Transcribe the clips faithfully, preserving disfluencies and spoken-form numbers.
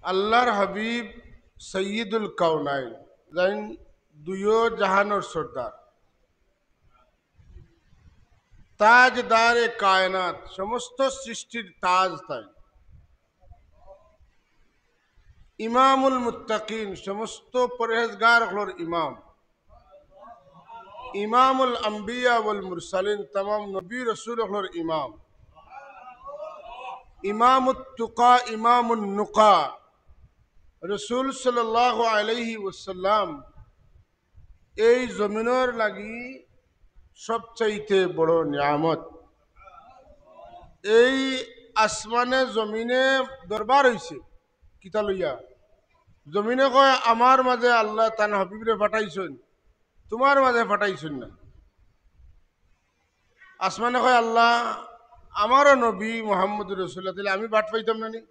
আল্লাহর হাবিব সৈয়দুল কাউনাইন, যাইন দুইও জাহানর সর্দার, তাজদারে কায়নাত, সমস্ত সৃষ্টির তাজ তাইন। ইমামুল মুত্তাকিন, সমস্ত পরহেজগার অকলর ইমাম। ইমামুল আম্বিয়া ওয়াল মুরসালিন, তামাম নবী রসুল অকলর ইমাম। ইমামুত তুকা, ইমামুন নুকা। রসুল সাল্লাল্লাহু আলাইহি ওয়াসাল্লাম এই জমিনর লাগি সবচাইতে বড় নিয়ামত। এই আসমানে জমিনে দরবার অইছে। কিতা লইয়া? জমিনে কয়, "আমার মাঝে আল্লাহ তান হাবিবরে পাঠাইছইন, তুমার মাঝে পাঠাইছইন না।" আসমানে কয়, "আল্লাহ, আমারও নবী মোহাম্মদুর রসুল্লাহ, তাইলে আমি বাট পাইতাম না নি?"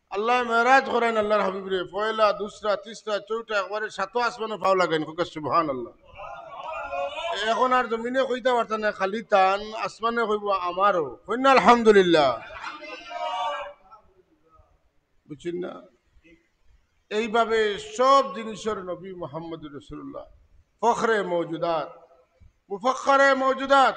আল্লায় মেরাজ করাইন আল্লাহর হাবিবরে, পয়লা, দুসরা, তিসরা, চৌটা, একবারে সাতো আসমানো পাও লাগাইন, কউক্কা সুবহানাল্লাহ। এখন আর জমিনে কইতা পারতা না, খালি তান আসমানে কইবো, "আমারও।" কইন না আলহামদুলিল্লাহ? বুঝছইন না? এইভাবে সব জিনিসর নবী মোহাম্মদুর রসুল্লাহ, ফখরে মওজুদাত, মুফাখখরে মওজুদাত।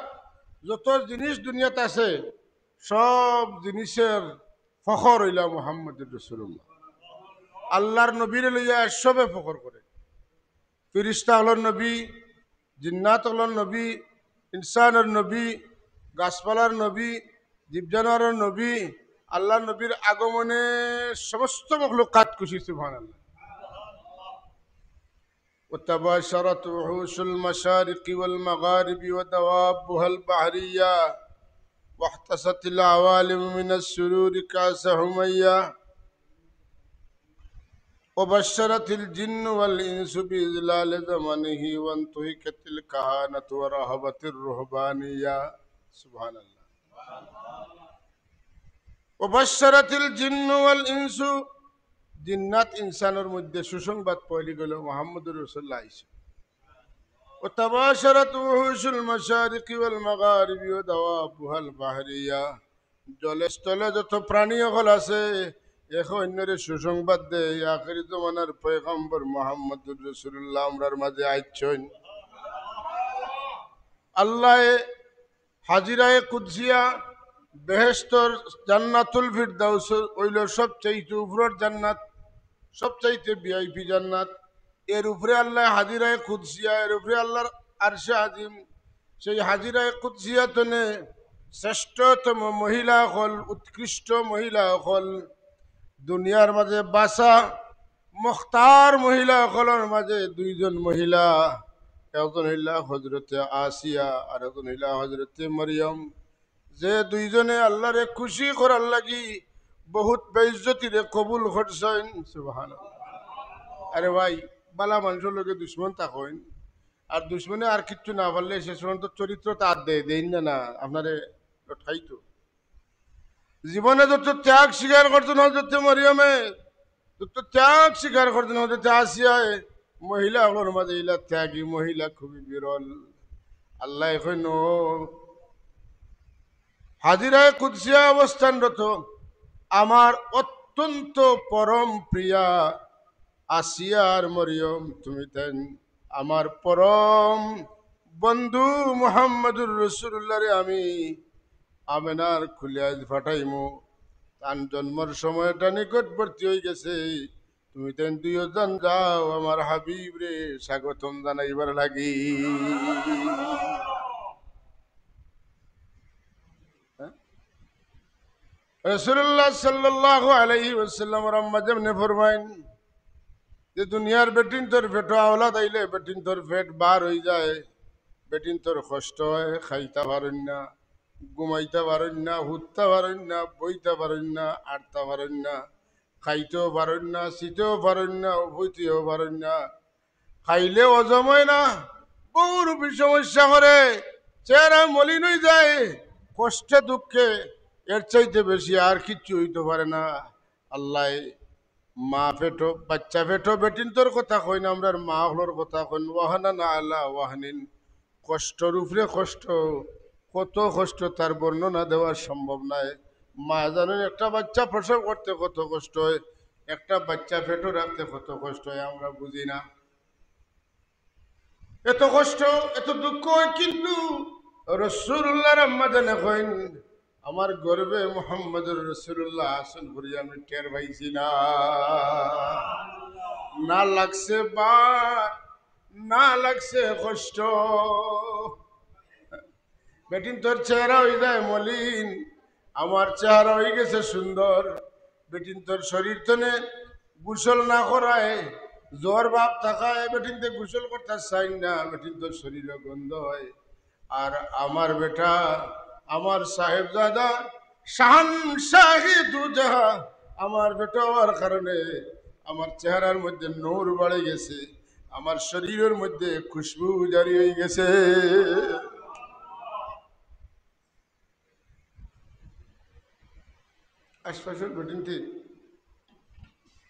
যত জিনিস দুনিয়াত আছে, সব জিনিসর ফখর অইলা মোহাম্মদুর রসুল্লাহ। আল্লাহর নবীরে লইয়া সবে ফখর করে। ফিরিস্তা অকলর নবী, জিন্নাত অকলর নবী, ইনসানর নবী, গাছপালার নবী, জীবজানোয়ারর নবী। আল্লাহর নবীর আগমনে সমস্ত মখলুকাত খুশি, সুবহানাল্লাহ। وتباشرت وحوش المشارق والمغارب ودوابها البحرية، واحتست العوالم من السرور كأس همية، وبشرت الجن والإنس بإذلال زمنه، وانتهكت الكهانة ورهبت الرهبانية. سبحان الله. وبشرت الجن والإنس، জিন্নাত ইনসানর মধ্যে সুসংবাদ পয়লি গেল, মোহাম্মদুর রাসূলুল্লাহ আইছে। وتباشرت وحوش المشارق والمغارب ودوابها البحرية، জলে স্থলে যত প্রাণী অকল আছে, একে অইন্যরে সুসংবাদ দেয়, আখেরি জমানার পয়গম্বর মোহাম্মদুর রাসূলুল্লাহ আমরার মাঝে আইছইন। আল্লায় হাজিরায়ে কুদসিয়া, বেহেশতর জান্নাতুল ফিরদাউস অইলো সবচাইতে উপরর জান্নাত, সবচাইতে ভিআইপি জান্নাত। এর উপরে আল্লায় হাজিরায়ে কুদসিয়া, এর উপরে আল্লাহর আরশে আজিম। সেই হাজিরায়ে কুদসিয়া তনে শ্রেষ্ঠতম মহিলা অকল, উৎকৃষ্ট মহিলা অকল, দুনিয়ার মাঝে বাছা মুখতার মহিলা অকলর মাঝে দুইজন মহিলা, একজন অইলা হযরতে আসিয়া আর একজন অইলা হযরতে মরিয়ম। যে দুইজনে আল্লাহরে খুশি করার লাগি বহুত বেইজ্জতিরে কবুল করছইন। সুবহানাল্লাহ। আরে ভাই, বালা মানষর লগে দুশমন থাকইন, আর দুশমনে আর কিচ্ছু না পারলে শেষ পর্যন্ত চরিত্রতা আর দেয়, দেইন না, না, আপনারে লটকাইতো। জীবনে যত ত্যাগ স্বীকার করছইন হযরতে মরিয়মে, যত ত্যাগ স্বীকার করছইন হযরতে আসিয়ায়, মহিলা অকলর মাঝে ইলা ত্যাগী মহিলা খুবই বিরল। আল্লায় কইন, হাজিরায়ে কুদসিয়া অবস্থানরত আমার অত্যন্ত পরম প্রিয়া আসিয়া আর মরিয়ম, তুমি তাইন আমার পরম বন্ধু মুহাম্মদুর রাসূলুল্লাহরে আমি আমেনার কুলে আইজ পাঠাইমু। তান জন্মর সময়টা নিকটবর্তী অইগেছে, তুমি তাইন দুইওজন যাও আমার হাবিবরে স্বাগতম জানাইবার লাগি। হ্যাঁ? রাসূলুল্লাহ সাল্লাল্লাহু আলাইহি ওয়াসাল্লামর আম্মা যেমনে ফরমাইন যে দুনিয়ার বেটিন্তর পেটো আওলাদ আইলে বেটিন্তর পেট বার অইযায়, বেটিন্তর কষ্ট অয়, খাইতা পারইন না, ঘুমাইতা পারইন না, হুততা পারইন না, বইতা পারইন না, আটতা পারইন না, খাইতেও পারইন না, ছিতেও পারইন না, উফুইতেও পারইন না, খাইলে হজম অয় না, বহুরূপী সমস্যা করে, চেহারা মলিন অইযায়, কষ্টে দুঃখে এর চাইতে বেশি আর কিচ্ছু অইতো পারে না। আল্লায় মা পেটো, বাইচ্চা পেটো বেটিন্তর কথা কইন, আমরার মা অকলর কথা কইন, ওয়াহানান আলা ওয়াহানিন, কষ্টর উপরে কষ্ট, কত কষ্ট তার বর্ণনা দেওয়া সম্ভব নায়। মা জানইন একটা বাইচ্চা প্রসব করতে কত কষ্ট অয়, একটা বাচ্চা পেটো রাখতে কত কষ্ট অয় আমরা বুঝি না। এত কষ্ট, এত দুঃখ অয়, কিন্তু রাসূলুল্লাহর আম্মা জানে কইন, "আমার গর্ভে মুহাম্মদুর রাসূলুল্লাহ আছইন করি আমি টের পাইছি না, না লাগছে ভার, না লাগছে কষ্ট।" বেটিন্তর চেহারা অই যায় মলিন, আমার চেহারা অই গেছে সুন্দর। বেটিন্তর শরীর তনে গোসল না করায়, জ্বর ভাব থাকায় বেটিন্তে গোসল করতা চাইন না, বেটিন্তর শরীরও গন্ধ অয়। আর আমার বেটা, আমার সাহেবজাদা, শাহানশাহে দুজাহা, আমার বেটা অওয়ার কারণে আমার চেহারার মধ্যে নূর বাড়ি গেছে, আমার শরীরর মধ্যে খুশবু জারি অই গেছে। আশপাশর বেটিন্তে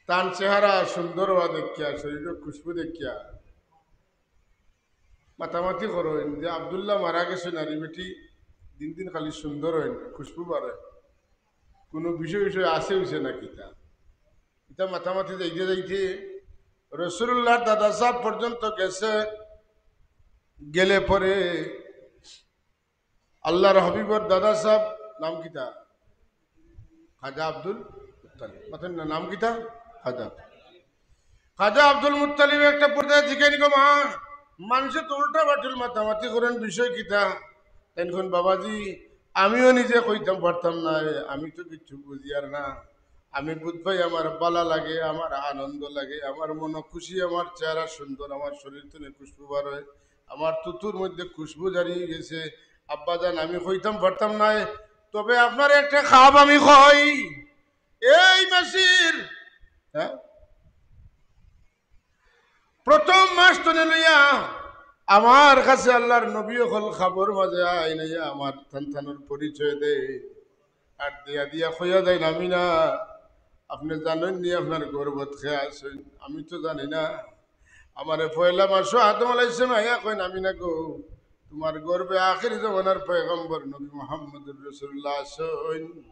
তান চেহারা সুন্দর অওয়া দেখিয়া, শরীরর খুশবু দেখিয়া মাতামাতি করইন যে আব্দুল্লাহ মারা গেছইন, আর ই বেটি দিন দিন খালি সুন্দর অইন, খুশবু বাড়ে, কুনু বিষয় বিষয় আছে অইছে না কিতা। ইতা মাতামাতি যাইতে যাইতে রাসূলুল্লাহর দাদা সাব পর্যন্ত গেছে। গেলে পরে আল্লাহর হাবিবর দাদা সাব, নাম কিতা? খাজা আব্দুল মুত্তালিব। মাতইন না, নাম কিতা? খাজা। খাজা আব্দুল মুত্তালিব একটা পর্যায়ে জিগাইন, "গো মা, মানষে তো উল্টা পাল্টা মাতামাতি করইন, বিষয় কিতা?" তাইন কইন, "বাবাজি, আমিও নিজে কইতাম পারতাম না, আমি তো কিচ্ছু বুঝিয়ার না। আমি বুঝ পাই আমার বালা লাগে, আমার আনন্দ লাগে, আমার মন খুশি, আমার চেহারা সুন্দর, আমার শরীর তনে খুশবু বারয়, আমার থুথুর মধ্যে খুশবু জারি গেছে। আব্বাজান, আমি কইতাম পারতাম নায়, তবে আপনারে একটা খাব আমি কই।" এই মাসির, হ্যাঁ, প্রথম মাস তনে লইয়া আমার কাছে আল্লাহর নবী অকল খাবর মাঝে আইন আইয়া আমার তান তানর পরিচয় দেইন। আর দিয়া দিয়া কইয়া যাইন, "আমিনা, আপনে জানইন নি আপনার গর্ভত কে আছইন?" "আমি তো জানি না।" আমারে পয়লা মাসো আদম আলাইহিস সালাম আইয়া কইন, "আমিনা গো, তুমার গর্ভে আখেরি জমানার পয়গম্বর নবী মুহাম্মদুর রাসূলুল্লাহ আছইন।"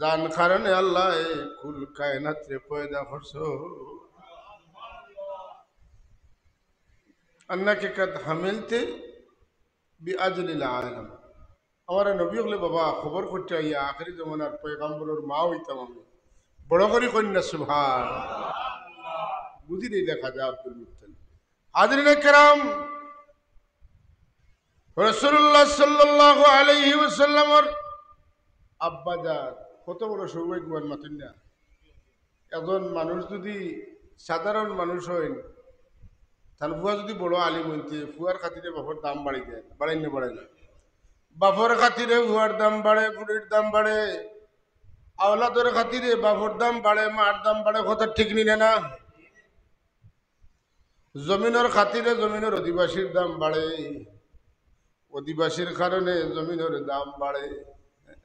যান কারণে আল্লায় কুল কায়নাতরে পয়দা করছো। আন্নাকে কদ হামিলতে বিআজলিল আলম। আমার নবী অকলে বাবা খবর করতে আইয়া আখেরি জমানার পয়গাম্বরর মা অইতাম আমি। বড় করি কইন না সুবহান। বুঝি নেই দেখা যায় আব্দুল মুত্তালিব। হাজিরিনে কেরাম, রাসূলুল্লাহ সাল্লাল্লাহু আলাইহি ওয়াসাল্লামর আব্বাজান কত বড় সৌভাগ্যবান মাতইন না। একজন মানুষ যদি সাধারণ মানুষ অইন, তান ফুয়া যদি বড় আলিম অইন, তে ফুয়ার খাতিরে বাপর দাম বাড়ি দেয়, বাড়াইন না, বাড়াইন না? বাপর খাতিরে ফুয়ার দাম বাড়ে, ফুড়ির দাম বাড়ে, আওলাদর খাতিরে বাপর দাম বাড়ে, মার দাম বাড়ে, কথা ঠিক নি না? জমিনর খাতিরে জমিনর অধিবাসীর দাম বাড়ে, অধিবাসীর কারণে জমিনর দাম বাড়ে।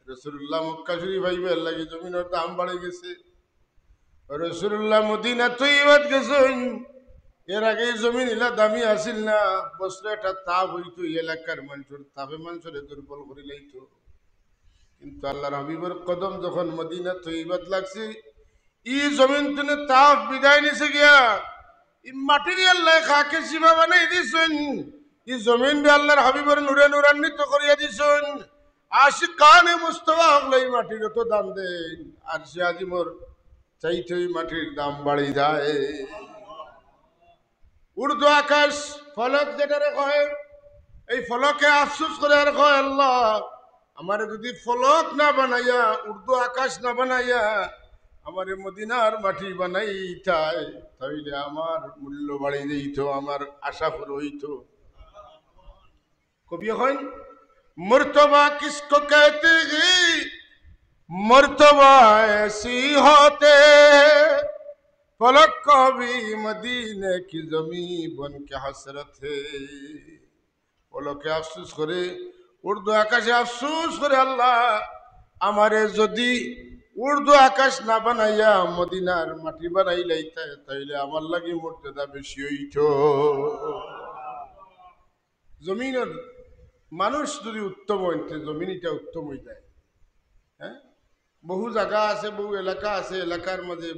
রাসূলুল্লাহ মক্কা শরীফ আইবার লাগি জমিনর দাম বাড়ি গেছে। রাসূলুল্লাহ মদিনা তৈয়বাত গেছইন, এর আগে জমিন ইলা দামি আছিল না। বছরে একটা তাপ অইতো, এই এলাকার মানষর তাপে মানষরে দুর্বল করি লাইতো। কিন্তু আল্লাহর হাবিবর কদম যখন মদিনা তৈয়বাত লাগছে, ই জমিন তনে তাপ বিদায় নিছে গিয়া, ই মাটিরে আল্লায় খাকে শিফা বানাই দিছইন। ই জমিনরে আল্লাহর হাবিবর নূরে নূরান্বিত করিয়া দিছইন। আশিকানে মুস্তফা অকলে ই মাটির অত দাম দেইন, আরশে আজিমর চাইতে ই মাটির দাম বাড়ি যায়। উর্দু আকাশ, ফলক যেটারে কয়, এই ফলকে আফসোস করে আর কয়, "আল্লাহ, আমারে যদি ফলক না বানাইয়া, উর্দু আকাশ না বানাইয়া, আমারে মদিনার মাটি বানাইতায়, তাইলে আমার মূল্য বাড়ি যাইতো, আমার আশা পুরা অইতো।" কবি কইন, "মর্তবা কিসকো কেহতে হ্যায়, মর্তবা এসি হতে হ্যায়, ফলক কো ভি মদিনে কি জমি বন কে হসরত হ্যায়।" ফলকে আফসোস করে, উর্দু আকাশে আফসোস করে, "আল্লাহ, আমারে যদি উর্দু আকাশ না বানাইয়া মদিনার মাটি বানাইলাইতায়, তাইলে আমার লাগি মর্যাদা বেশি অইতো।" জমিনর মানুষ যদি উত্তম অইন, তে জমিন ইটা উত্তম অই যায়। হ্যাঁ, বহু জাগা আছে, বহু এলাকা আছে, এলাকার মাঝে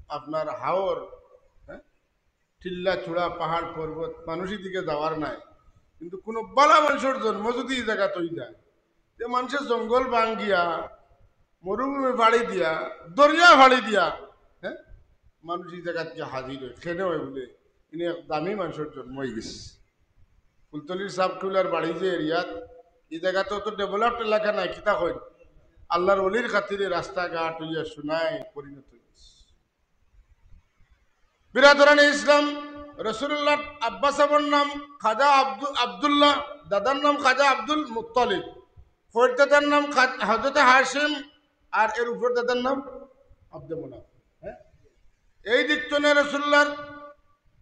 আপনার হাওর, হ্যাঁ, টিল্লা, চূড়া, পাহাড়, পর্বত, মানুষই দিকে যাওয়ার নাই, কিন্তু কোনো বালা মানুষর জন্ম যদি এই জাগাত অই যায়, যে মানুষে জঙ্গল ভাঙ্গিয়া, মরুভূমি ফাড়ি দিয়া, দরিয়া ফাড়ি দিয়া, হ্যাঁ, মানুষ এই জাগাত গিয়া হাজির অয়, কেনে অয় বুলে, ইনি এক দামি মানুষর জন্ম অই গেছে। ফুলতলির সাবটুলার বাড়ি যে এরিয়াত, এই জাগাত অত ডেভেলপড এলাকা নাই, কিতা কইন, আল্লাহর ওলির খাতিরে রাস্তাঘাট অইয়া সোনায় পরিণত অই গেছে। বিরাদরানে ইসলাম, রাসূলুল্লাহর আব্বা সাবর নাম খাজা আব্দু-, আব্দুল্লাহ, দাদার নাম খাজা আব্দুল মুত্তালিব, ফইর দাদার নাম খাজ-, হযরত হাশিম, আর এর উপর দাদার নাম আব্দে মুনাফ। হ্যাঁ? এই দিক তনে রাসূলুল্লাহর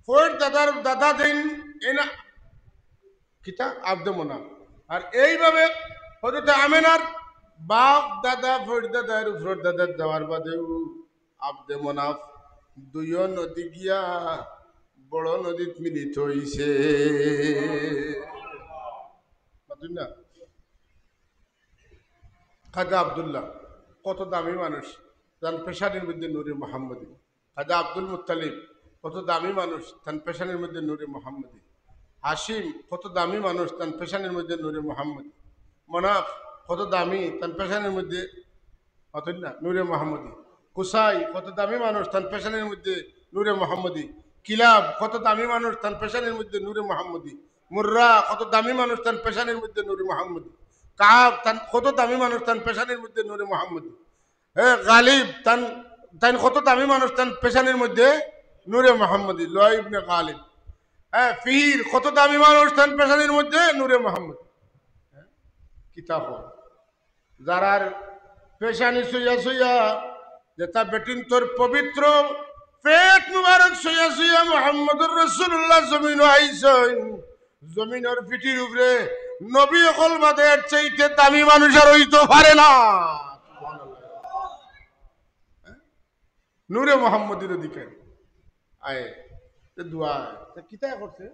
ফইর দাদার দাদা দিন এনা কিতা আব্দে মুনাফ। আর এইভাবে হযরত আমেনার বাপ দাদা, ফইর দাদা, এর উপর দাদার যাওয়ার বাদেও আব্দে মুনাফ দুইও নদী গিয়া বড় নদীত মিলিত অইছে। বুঝলেন না? খাজা আব্দুল্লাহ কত দামি মানুষ, তান পেশানির মধ্যে নূরে মোহাম্মদী। খাজা আব্দুল মুত্তালিব কত দামি মানুষ, তান পেশানির মধ্যে নূরে মোহাম্মদী। হাশিম কত দামি মানুষ, তান পেশানির মধ্যে নূরে মোহাম্মদী। মনাফ কত দামি, তান পেশানির মধ্যে, অতএব না, নূরে মোহাম্মদী। কুসাই কত দামি মানুষ, তান পেশানির মধ্যে নূরে মোহাম্মদী। কিলাব কত দামি মানুষ, তান পেশানির মধ্যে নূরে মোহাম্মদী। মুর্রা কত দামি মানুষ, তান পেশানির মধ্যে নূরে মোহাম্মদী। কাব তান কত দামি মানুষ, তান পেশানির মধ্যে নূরে মোহাম্মদী। হ্যাঁ, গালিব তান, তান কত দামি মানুষ, তান পেশানির মধ্যে নূরে মোহাম্মদী, লুআই ইবনে গালিব। হ্যাঁ, ফিহির কত দামি মানুষ, তান পেশানির মধ্যে নূরে মোহাম্মদী। হ্যাঁ, কিতা কয়? যারার পেশানি ছুইয়া ছুইয়া, যেটা বেটিন্তর পবিত্র পেট মুবারক ছুইয়া ছুইয়া মুহাম্মদুর রাসূলুল্লাহ জমিনো আইছইন, জমিনর পিঠির উপরে নবী অকল বাদে এর চাইতে দামি মানুষ আর অইতো পারে না। নূরে মোহাম্মদীর অধিকারী। আয়, তে দোয়া আয়। তে কিতায় করছে?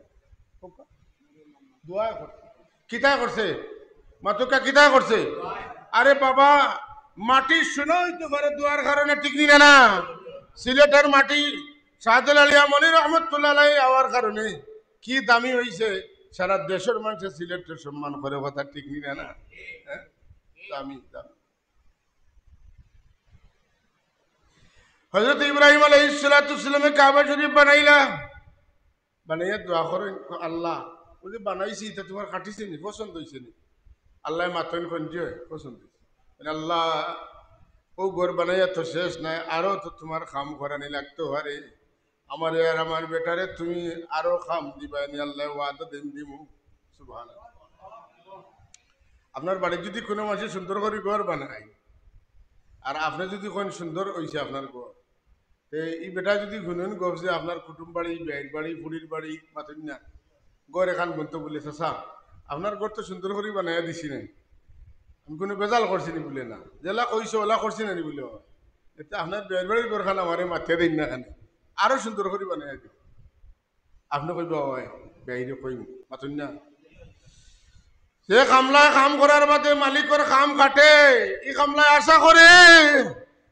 দোয়া করছে। কিতায় করছে? মাতুক্কা কিতায় করছে? আরে বাবা, মাটি সোনা অইতো পারে দোয়ার কারণে, ঠিক নি না? সিলেটর মাটি শাহজালাল ইয়ামনি রহমতুল্লাহ আলাইহি আওয়ার কারণে কি দামি অইছে, সারা দেশর মানষে সিলেটরে সম্মান করে, কথা ঠিক নি না? হ্যাঁ? দামি, দামি। হযরত ইব্রাহিম আলাইহিস সালাতু ওয়াস সালামে কাবা শরীফ বানাইলা, বানাইয়া দোয়া করইন, "আল্লাহ, অউ যে বানাইছি, ইটা তুমার খাটিছে নি, পছন্দ অইছে নি?" আল্লায় মাতইন, "কইন যে পছন্দ অইছে।" মানে, "আল্লাহ, অউ ঘর বানাইয়া তো শেষ নায়, আরো তো তুমার কাম করানি লাগতো পারে।" আমারে আর আমার বেটারে তুমি আরো কাম দিবায়নি, আল্লায় ওয়াদা দেইন দিমু। সুবহানাল্লাহ। আপনার বাড়িত যুদি কুনু মানষে সুন্দর করি ঘর বানায়, আর আপনে যুদি কইন সুন্দর অইছে আপনার ঘর, তে ই বেটায় যুদি হুনইন গফ যে আপনার কুটুম বাড়ি, বিয়াইর বাড়ি, ফুড়ির বাড়ি, মাতইন না, ঘর এখান বনতো বুলে, "চাচা, আপনার ঘর তো সুন্দর করি বানাইয়া দিছি নি, আমি কুনু বেজাল করছি নি?" বুলে, "না।" "যেলা কইছো, ওলা করছি না নি?" বুলে, "অয়।" এতে আপনার বিয়াইর বাড়ির ঘরখান আমারে মাতিয়া দেইন না কেনে, আরো সুন্দর করি বানাইয়া দিন। আপনে কইবা, "অয়, বিয়াইরে কইমু।" মাতইন না? যে কামলায় কাম করার বাদে মালিকর কাম কাটে, ই কামলায় আশা করে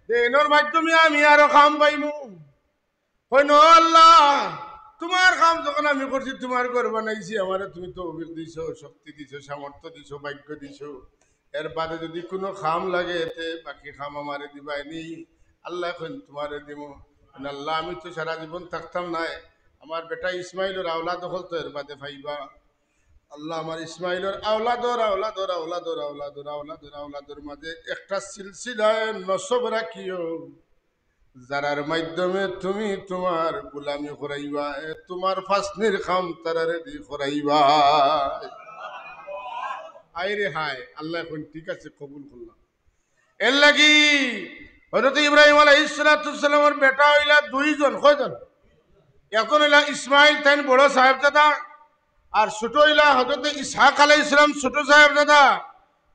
যে এনর মাধ্যমে আমি আরো কাম পাইমু। কইন, "ও আল্লাহ, তুমার কাম যখন আমি করছি, তুমার ঘর বানাইছি, আমারে তুমি তৌফিক দিছো, শক্তি দিছো, সামর্থ্য দিছো, ভাগ্য দিছো, এর বাদে যুদি কুনু কাম লাগে, তে বাকি কাম আমারে দিবায়নি।" আল্লায় কইন, "তুমারে দিমু।" কইন, "আল্লাহ, আমি তো সারা জীবন থাকতাম নায়, আমার বেটা ইসমাইলর আওলাদ অকল তো এর বাদে পাইবা। আল্লাহ, আমার ইসমাইলর আওলাদর আওলাদর আওলাদর আওলাদর আওলাদর আওলাদর মাঝে একটা সিলসিলায় নসব রাখিও।" যারার মাধ্যমে তুমি তুমার গোলামি করাইবা, এ তুমার ফাসনির কাম তারারে দি করাইবা। হায় রে হায়, আল্লায় কইন, "ঠিক আছে, কবুল করলাম।" এর লাগি হযরত ইব্রাহিম আলাইহিস সালাতু ওয়াস সালামর বেটা অইলা দুইজন, কয়জন? একজন অইলা ইসমাইল, তাইন বড় সাহেবজাদা, আর ছোট অইলা হযরত ইসহাক আলাইহিস সালাম, ছোট সাহেবজাদা।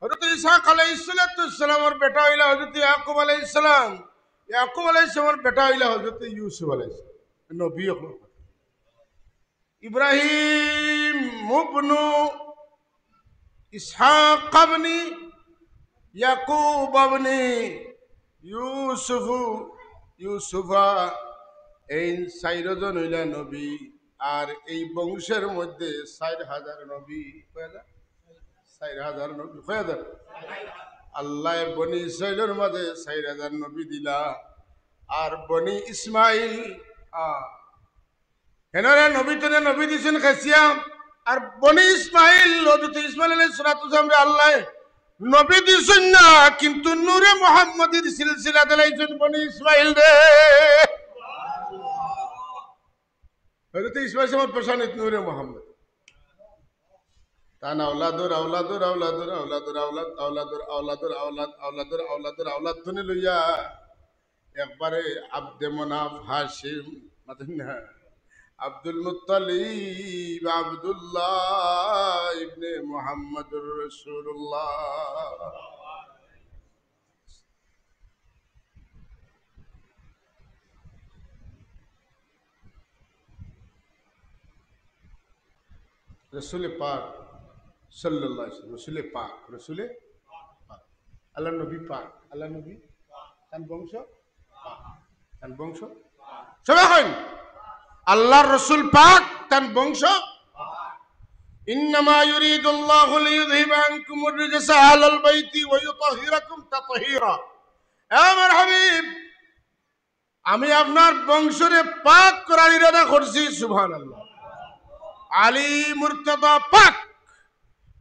হযরত ইসহাক আলাইহিস সালাতু ওয়াস সালামর বেটা অইলা হযরত ইয়াকুব আলাইহিস সালাম, ইয়াকুব আলাইহিস সালামর বেটা অইলা হযরত ইউসুফ আলাইহিস সালাম। নবী অকল। ইব্রাহিম ইবনু ইসহাক ইবনি ইয়াকুব ইবনি ইউসুফু, ইউসুফা, এইন চাইরজন অইলা নবী। আর এই বংশর মধ্যে চাইর হাজার নবী। কয় হাজার? চাইর হাজার নবী। কয় হাজার? আল্লায় বনি ইসরাইলর মাঝে চাইর হাজার নবী দিলা। আর বনি ইসমাইল, আ, হেনরে নবী তনে নবী দিছইন খেছিয়া। আর বনি ইসমাইল, হযরত ইসমাইল আলাইহিস সালাতু ওয়াস সালামরে আল্লায় নবী দিছইন না, কিন্তু নূরে মুহাম্মদীর সিলসিলা দিলাইছইন বনি ইসমাইলরে। হযরত ইসমাইল আলাইহিস সালামর পেশানিত নূরে মুহাম্মদ। তান আওলাদর আওলাদর আওলাদর আওলাদর আওলাদ, আওলাদর আওলাদর আওলাদ, আওলাদর আওলাদর আওলাদ তনে লইয়া একবারে আব্দে মনাফ, হাশিম, মাতইন না, আব্দুল মুত্তালিব, আব্দুল্লাহ ইবনে মুহাম্মদুর রাসূলুল্লাহ। রসুলে পাক সাল্লাল্লাহু আলাইহি ওয়াসাল্লাম, রসুলে পাক, রসুলে পাক, আল্লাহর নবী পাক, আল্লাহর নবী, তান বংশ পাক, তান বংশ, সবাই কইন, আল্লাহর রসুল পাক, তান বংশ। ইন্নামা ইউরিদুল্লাহু লিইউযহিবা আনকুমুর রিজসা আহলাল বাইতি ওয়া ইউতাহহিরাকুম তাতহীরা। এ আমার হাবিব, আমি আপনার বংশরে পাক করার ইরাদা করছি। সুবহানাল্লাহ। আলী মুর্তজা পাক,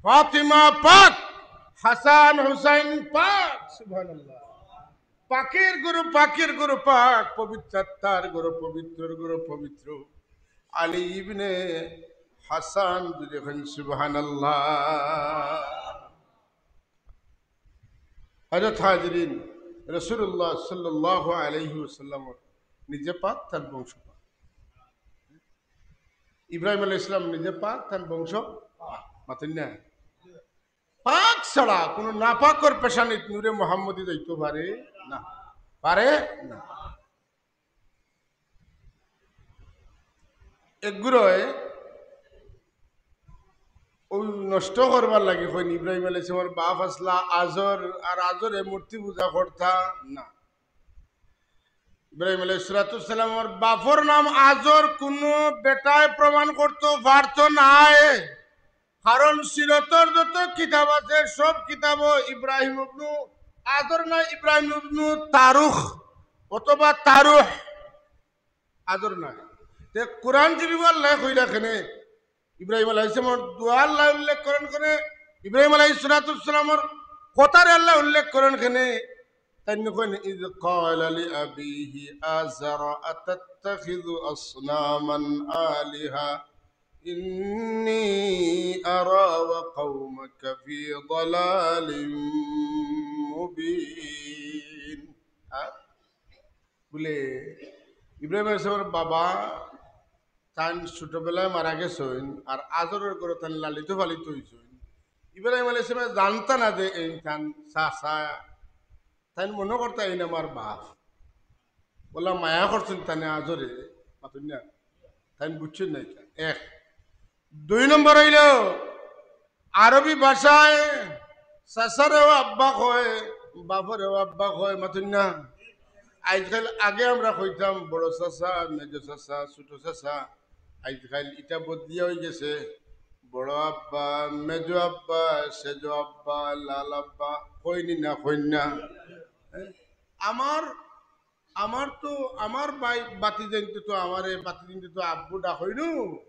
ফাতিমা পাক, হাসান হুসাইন পাক। সুবহানাল্লাহ। পাকের ঘরো, পাকের ঘরো পাক, পবিত্র আত্মার ঘরো পবিত্রর ঘরো পবিত্র। আলী ইবনে হাসান, যদি কইন সুবহানাল্লাহ। হযরত হাজিরিন, রাসূলুল্লাহ সাল্লাল্লাহু আলাইহি ওয়াসাল্লাম নিজে পাক, তান বংশ পাক। ইব্রাহিম আলাইহিস সালাম নিজে পাক, তান বংশ পাক। মাতইন না? পাক ছাড়া কোনো নাপাকর পেশানিত নূরে মোহাম্মদী যাইতো পারে না, পারে না। এগুলোয় ওই নষ্ট করবার লাগি কইন, ইব্রাহিম আলাইহিস সালামর বাপ আছলা আজর, আর আজরে মূর্তি পূজা করতা না। ইব্রাহিম আলাইহিস সালাতু ওয়াস সালামর বাপর নাম আজর কোনো বেটায় প্রমাণ করতো পারতো নায়, কারণ সিরতর যত কিতাব আছে সব কিতাবো ইব্রাহিম ইবনু আজর না, ইব্রাহিম ইবনু তারুখ অথবা তারুহ। আজর নায়। তে কোরআন শরীফো আল্লায় কইলা কেনে, ইব্রাহিম আলাইহিস সালামর দোয়া আল্লায় উল্লেখ করইন কেনে, ইব্রাহিম আলাইহিস সালাতু ওয়াস সালামর কথারে আল্লায় উল্লেখ করইন কেনে, তাইন কইন, "ইয ক্বালা লিআবিহি আযারা আতাত্তাখিযু আসনামান আলিহা, ইন্নী আরা ওয়া কওমাকা ফী দালালিম মুবীন।" হ্যাঁ? বুলে, ইব্রাহিম আলাইহিস সালামর বাবা তান ছোটবেলায় মারা গেছইন, আর আজরর ঘরো তান লালিত পালিত অইছইন। ইব্রাহিম আলাইহিস সালামে জানতা না যে এইন তান চাচা, তাইন মনো করতা এইন আমার বাপ। অলা মায়া করছইন তানে আজরে, মাতইন না, তাইন বুঝছইন না ইটা। এক। দুই নম্বর অইলো, আরবি ভাষায় চাচারেও আব্বা কয়, বাপরেও আব্বা কয়, মাতইন না। আইজকাইল, আগে আমরা কইতাম বড় চাচা, মেজো চাচা, ছোট চাচা। আইজকাইল ইটা বদলিয়া অইগেছে, বড় আব্বা, মেজো আব্বা, সেজো আব্বা, লাল আব্বা, কইনি না, কইন না। আমার আমার তো, আমার ভাই, ভাতিজাইন্তে তো আমারে, ভাতিজাইন্তে তো আব্বু ডাকইনু।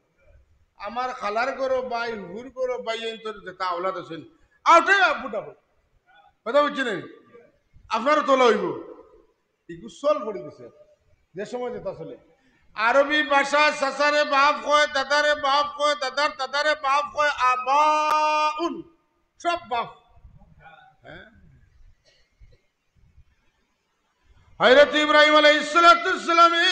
আমার খালার ঘরো ভাই, হুর ঘরো ভাইয়াইন্তর যেতা আওলাদ আছইন, অতায় আব্বু ডাকইন। কথা বুঝছইন নি? আপনারও তো অলা অইবো। ইগু চল পড়ি গেছে, যে সময় যেতা চলে। আরবি ভাষায় চাচারে বাপ কয়, দাদারে বাপ কয়, দাদার দাদারে বাপ কয়, আবাউন, সব বাপ। হ্যাঁ। হযরত ইব্রাহিম আলাইহিস সালাতু ওয়াস সালামে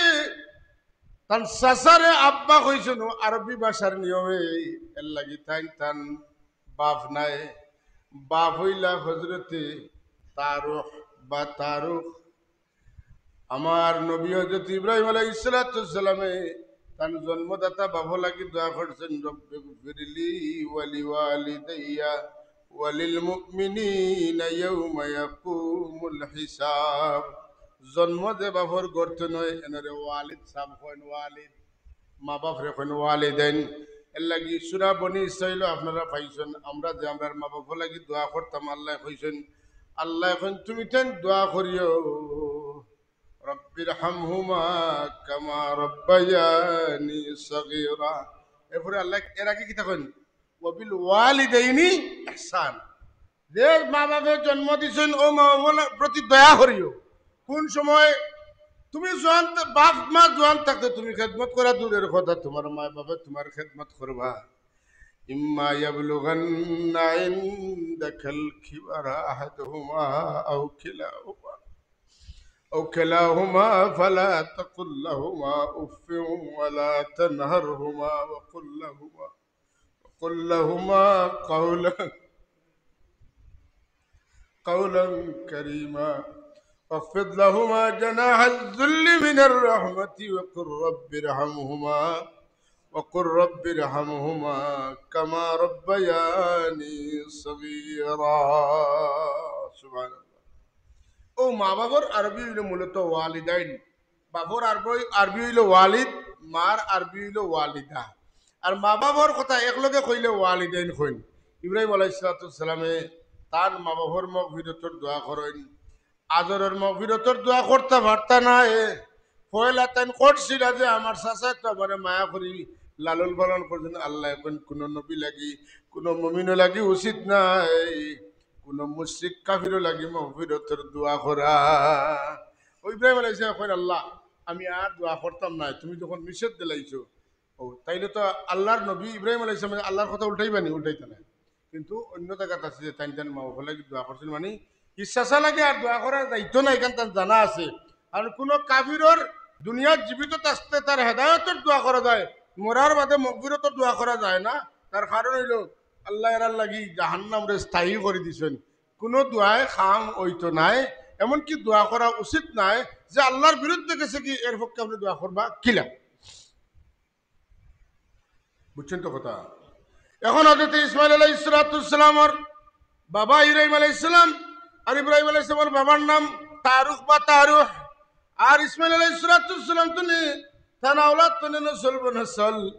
তান চাচারে আব্বা কইছইন আরবি ভাষার নিয়মে, এর লাগি তাইন তান বাপ নায়, বাপ অইলা হযরতে তারুহ বা তারুখ। আমার নবী হযরত ইব্রাহিম আলাইহিস সালাতু ওয়াস সালামে তান জন্মদাতা বাপর লাগি দোয়া করছইন, "রব্বিগফিরলি ওয়া লিওয়ালিদাইয়া وللمؤمنين يوم يقوم الحساب। জন্ম যে বাফর গর্ত নয়, এনরে ওয়ালিদ সাব কইন, ওয়ালিদ। মা বাফরে কইন ওয়ালিদাইন। এর লাগি সূরা বনি ইসরাইল আপনারা পাইছইন, আমরা যে আমরার মা বাফর লাগি দোয়া করতাম, আল্লায় কইছইন, আল্লায় কইন, "তুমি তাইন দোয়া করিও, رب ارحمهما كما ربياني صغيرا।" এরপরে আল্লায় এর আগে কিতা কইন? "وبالوالدين إحسانا।" যে মা বাফে জন্ম দিছইন, ও মা বাফর প্রতি দয়া করিও। কোন সময় তুমি জোয়ান থা-, বাফ মা জোয়ান থাকতে তুমি খেদমত করা দূরের কথা, তুমার মা বাফে তুমার খেদমত করবা। إما يبلغن عندك الكبر أحدهما أو كلاهما أو كلاهما فلا تقل لهما أف ولا تنهرهما وقل لهما وقل لهما قولا قولا كريما واخفض لهما جناح الذل من الرحمة وقل رب ارحمهما وقل رب ارحمهما كما ربياني صغيرا। সুবহানাল্লাহ। ও মা বাফর আরবি অইলো মূলত ওয়ালিদাইন। বাফর আরবি, আরবি অইলো ওয়ালিদ, মার আরবি অইলো ওয়ালিদা। আর মা বাফর কথা একলগে কইলে ওয়ালিদাইন কইন। ইব্রাহিম আলাইহিস সালাতু ওয়াস সালামে তান মা বাফর মগফিরতর দোয়া করইন। আজরর মগফিরতর দোয়া করতা পারতা নায়। পয়লা তাইন করছিলা যে আমার চাচায় তো আমারে মায়া করি লালন পালন করছইন। আল্লায় কইন কুনু নবী লাগি, কুনু মুমিনর লাগি উচিত নায় কুনু মুশরিক কাফিরর লাগি মগফিরতর দোয়া করা। ও ইব্রাহিম আলাইহিস সালাম কইন, "আল্লাহ, আমি আর দোয়া করতাম নায়, তুমি যখন নিষেধ দিলাইছো।" ও, তাইলে তো আল্লাহর নবী ইব্রাহিম আলাইহিস সালাম আল্লাহর কথা উল্টাইবা নি? উল্টাইতা নায়। কিন্তু অন্য জাগাত আছে যে তাইন তান মা বাফর লাগি দোয়া করছইন, মানে, ইচ্ছা লাগে আর দোয়া করা যাইতো না, ইখান তান জানা আছে। আর কুনু কাফিরর দুনিয়ার জীবিত থাকতে তার হেদায়তর দোয়া করা যায়, মরার বাদে মগফিরতর দোয়া করা যায় না। তার কারণ অইলো, আল্লায় এরার লাগি জাহান্নামরে স্থায়ী করি দিছইন। কুনু দোয়ায় কাম অইতো নায়, এমনকি দোয়া করা উচিত নায়। যে আল্লাহর বিরুদ্ধে গেছে গি, এর পক্ষে আপনে দোয়া করবা কিলা? বুঝছইন তো কথা? এখন হযরত ইসমাইল আলাইহিস সালাতু ওয়াস সালামর বাবা ইব্রাহিম আলাইহিস সালাম, আর ইব্রাহিম আলাইহিস সালামর বাবার নাম তারুখ বা তারুহ। আর ইসমাইল আলাইহিস সালাতু ওয়াস সালাম তনে তান আওলাদ তনে নসল বনসল,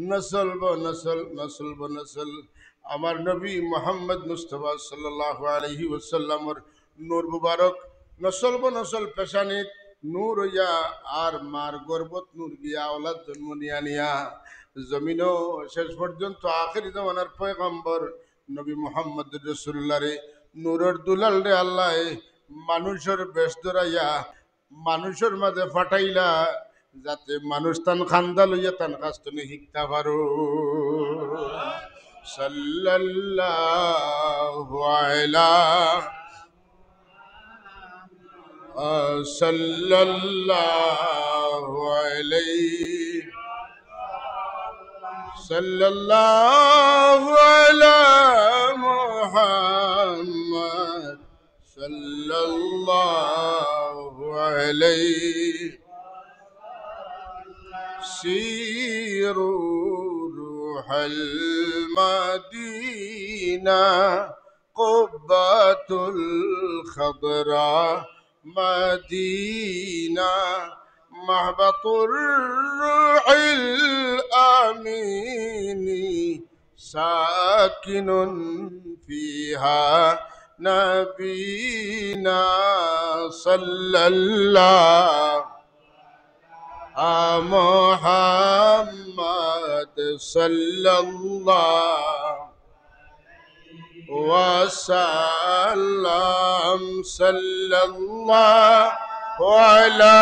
নসল বনসল, নসল বনসল আমার নবী মুহাম্মদ মুস্তাফা সাল্লাল্লাহু আলাইহি ওয়াসাল্লামর নূর মুবারক নসল বনসল পেশানিত নূর অইয়া আর মার গর্ভত নূর দিয়া আওলাদ জন্ম নিয়া নিয়া জমিনো শেষ পর্যন্ত আখেরি জমানার পয়গম্বর নবী মুহাম্মদ রাসূলুল্লাহরে নূরর দুলালরে আল্লায় মানুষর বেশ ধরাইয়া মানুষর মাঝে পাঠাইলা, যাতে মানুষ তান কান্দা লইয়া তান কাছ তনে হিকতা পারো। সাল্লাল্লাহু আলা, আ, সাল্লাল্লাহু আলাইহি, সাল্লাল্লাহু আলা মুহাম্মদ। صلى الله عليه سيروا روح المدينة قبة الخضراء مدينة مهبط الروح الأمين ساكن فيها نبينا صلى الله محمد صلى الله وسلم صلى الله على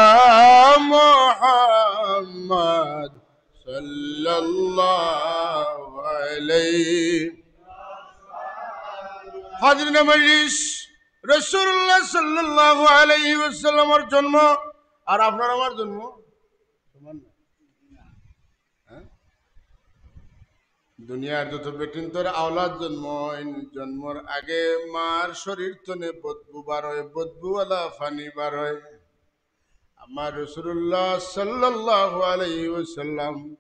محمد সাল্লাল্লাহু আলাইহি। হাজিরিনে মজলিস, রাসূলুল্লাহ সাল্লাল্লাহু আলাইহি ওয়াসাল্লামর জন্ম আর আপনার আমার জন্ম সমান না? হ্যাঁ? দুনিয়ার যত বেটিন্তর আওলাদ জন্ম অইন, জন্মর আগে মার শরীর তনে বদবু বার অয়, বদবুওয়ালা পানি বার অয়। আমার রাসূলুল্লাহ সাল্লাল্লাহু আলাইহি ওয়াসাল্লাম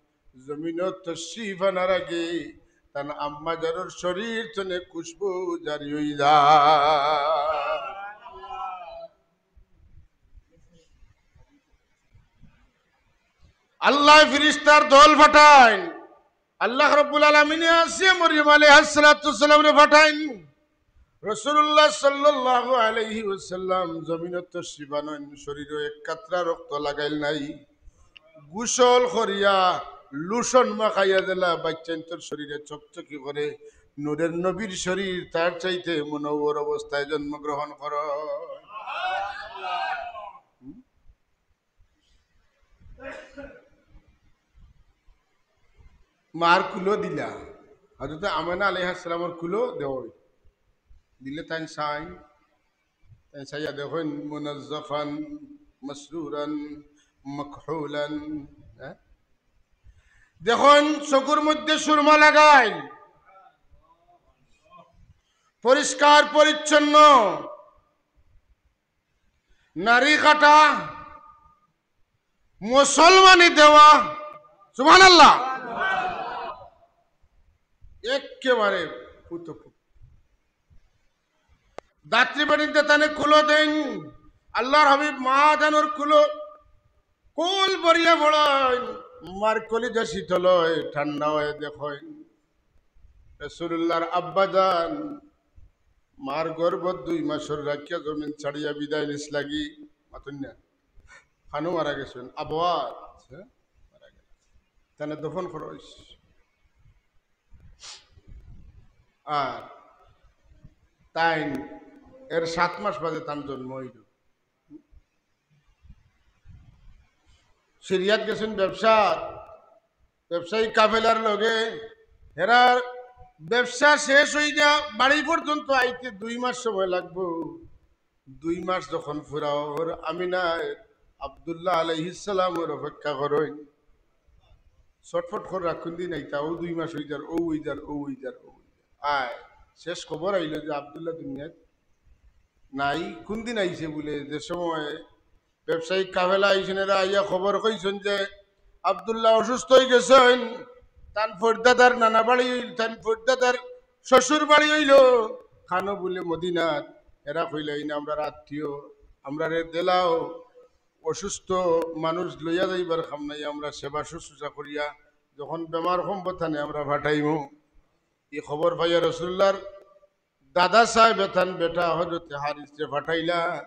জমিনো তশরিফ আনার আগে তান আম্মা জানর শরীর তনে খুশবু জারি অই যায়। আল্লায় ফিরিস্তার দল পাঠাইন। আল্লাহ রাব্বুল আলামিনে আসিয়া মরিয়ম আলাইহাস সালাতু ওয়াস সালামরে পাঠাইন। রাসূলুল্লাহ সাল্লাল্লাহু আলাইহি ওয়াসাল্লাম জমিনো তশরিফ আনইন, শরীরো এক কাতরা রক্ত লাগাইল নাই। গোসল করিয়া, লোশন মাখাইয়া দিলা, বাইচ্চাইন্তর শরীরে চকচকি করে। নূরের নবীর শরীর তার চাইতে মুনব্বর অবস্থায় জন্মগ্রহণ করে। মার কুলো দিলা, হযরত আমেনা আলাইহাস সালামর কুলো দেওয়া অইল। দিলে তাইন চাইন, তাইন চাইয়া দেখইন, মুনাজ্জাফান, মাসরুরান, মাকহুলান, হ্যাঁ? দেখইন চকুর মধ্যে সুরমা লাগাইল, পরিষ্কার পরিচ্ছন্ন, নাড়ি কাটা, মুসলমানি দেওয়া, সুবহানাল্লাহ, একেবারে পুতপুত। দাত্রী বেটিন্তে তানে কুলো দেইন, আল্লাহর হাবিব মা জানর কুলো, কুল ভরিয়া পড়ইন, মার কলিজা শীতল অয়, ঠান্ডা অয়, দেখইন। রাসূলুল্লাহর আব্বা জান মার গর্ভত দুই মাসর রাখিয়া জমিন ছাড়িয়া বিদায় নিছ লাগি, মাতইন না, খানো মারা গেছইন, আবওয়াত, হ্যাঁ, মারা গেছইন। তানে দফন করা অইছে। আর তাইন এর সাত মাস বাদে তান জন্ম অইল। সিরিয়াত গেছইন ব্যবসাত, ব্যবসায়ী কাফেলার লগে, হেরার ব্যবসা শেষ অইয়া বাড়ি পর্যন্ত আইতে দুই মাস সময় লাগবো। দুই মাস যখন পুরা অর, আমিনায় আব্দুল্লাহ আলাইহিস সালামর অপেক্ষা করইন। ছটফট করা, কুনদিন আইতা, অউ দুই মাস অই যার, অউ অই যার, অউ অই যার, অউ অই যার। আয়, শেষ খবর আইল যে আব্দুল্লাহ দুনিয়াত নাই, কুনদিন আইছে বুলে, যে সময় ব্যবসায়িক কাফেলা আইছইন, এরা আইয়া খবর কইছইন যে আব্দুল্লাহ অসুস্থ অই গেছইন, তান পরদাদার নানা বাড়ি অইল, তান পরদাদার শ্বশুর বাড়ি অইল, খানো বুলে মদিনাত। এরা কইলা, "ইনা আমরার আত্মীয়, আমরারে দেলাও, অসুস্থ মানুষ লইয়া যাইবার কাম নাই, আমরা সেবা শুশ্রূষা করিয়া যখন বেমার কমবো তানে আমরা পাঠাইমু।" ই খবর পাইয়া রাসূলুল্লাহর দাদা সাহেব এতান বেটা হযরতে হারিসরে পাঠাইলা,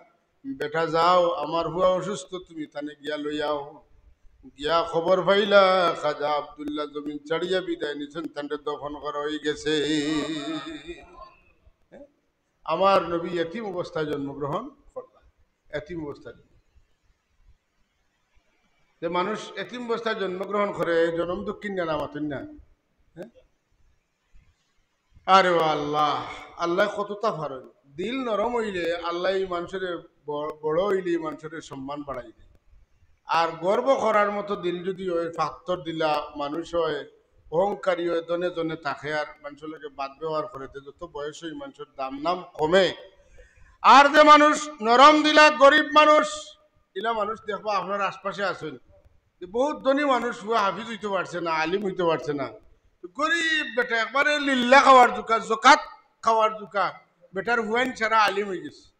"বেটা যাও, আমার ফুয়া অসুস্থ, তুমি তানে গিয়া লই আও।" গিয়া খবর পাইলা, খাজা আব্দুল্লাহ জমিন ছাড়িয়া বিদায় নিছইন, তানরে দফন করা অই গেছে। আমার নবী এতিম অবস্থায় জন্মগ্রহণ করলা, এতিম অবস্থায়। যে মানুষ এতিম অবস্থায় জন্মগ্রহণ করে, জনম দুঃখিন না, মাতইন না? হ্যাঁ? আরে ও আল্লাহ, আল্লায় কততা পারইন। দিল নরম অইলে আল্লায় ই মানষরে ব-, বড় অইলে ই মানষরে সম্মান বাড়াই দেয়। আর গর্ব করার মতো দিল যুদি অয়, পাত্থর দিলা মানুষ অয়, অহংকারী অয়, জনে জনে থাকে আর মানষর লগে বাদ ব্যবহার করে, তে যত বয়স অয় ই মানষর দাম নাম কমে। আর যে মানুষ নরম দিলা, গরিব মানুষ, ইলা মানুষ দেখবা আপনার আশপাশে আছইন, যে বহুত ধনী মানুষ, ফুয়া হাফিজ অইতো পারছে না, আলিম অইতো পারছে না, তো গরিব বেটা একবারে লিল্লা খাওয়ার জুকা, জকাত খাওয়ার জুকা, বেটার ফুয়াইন সারা আলিম অই গেছে।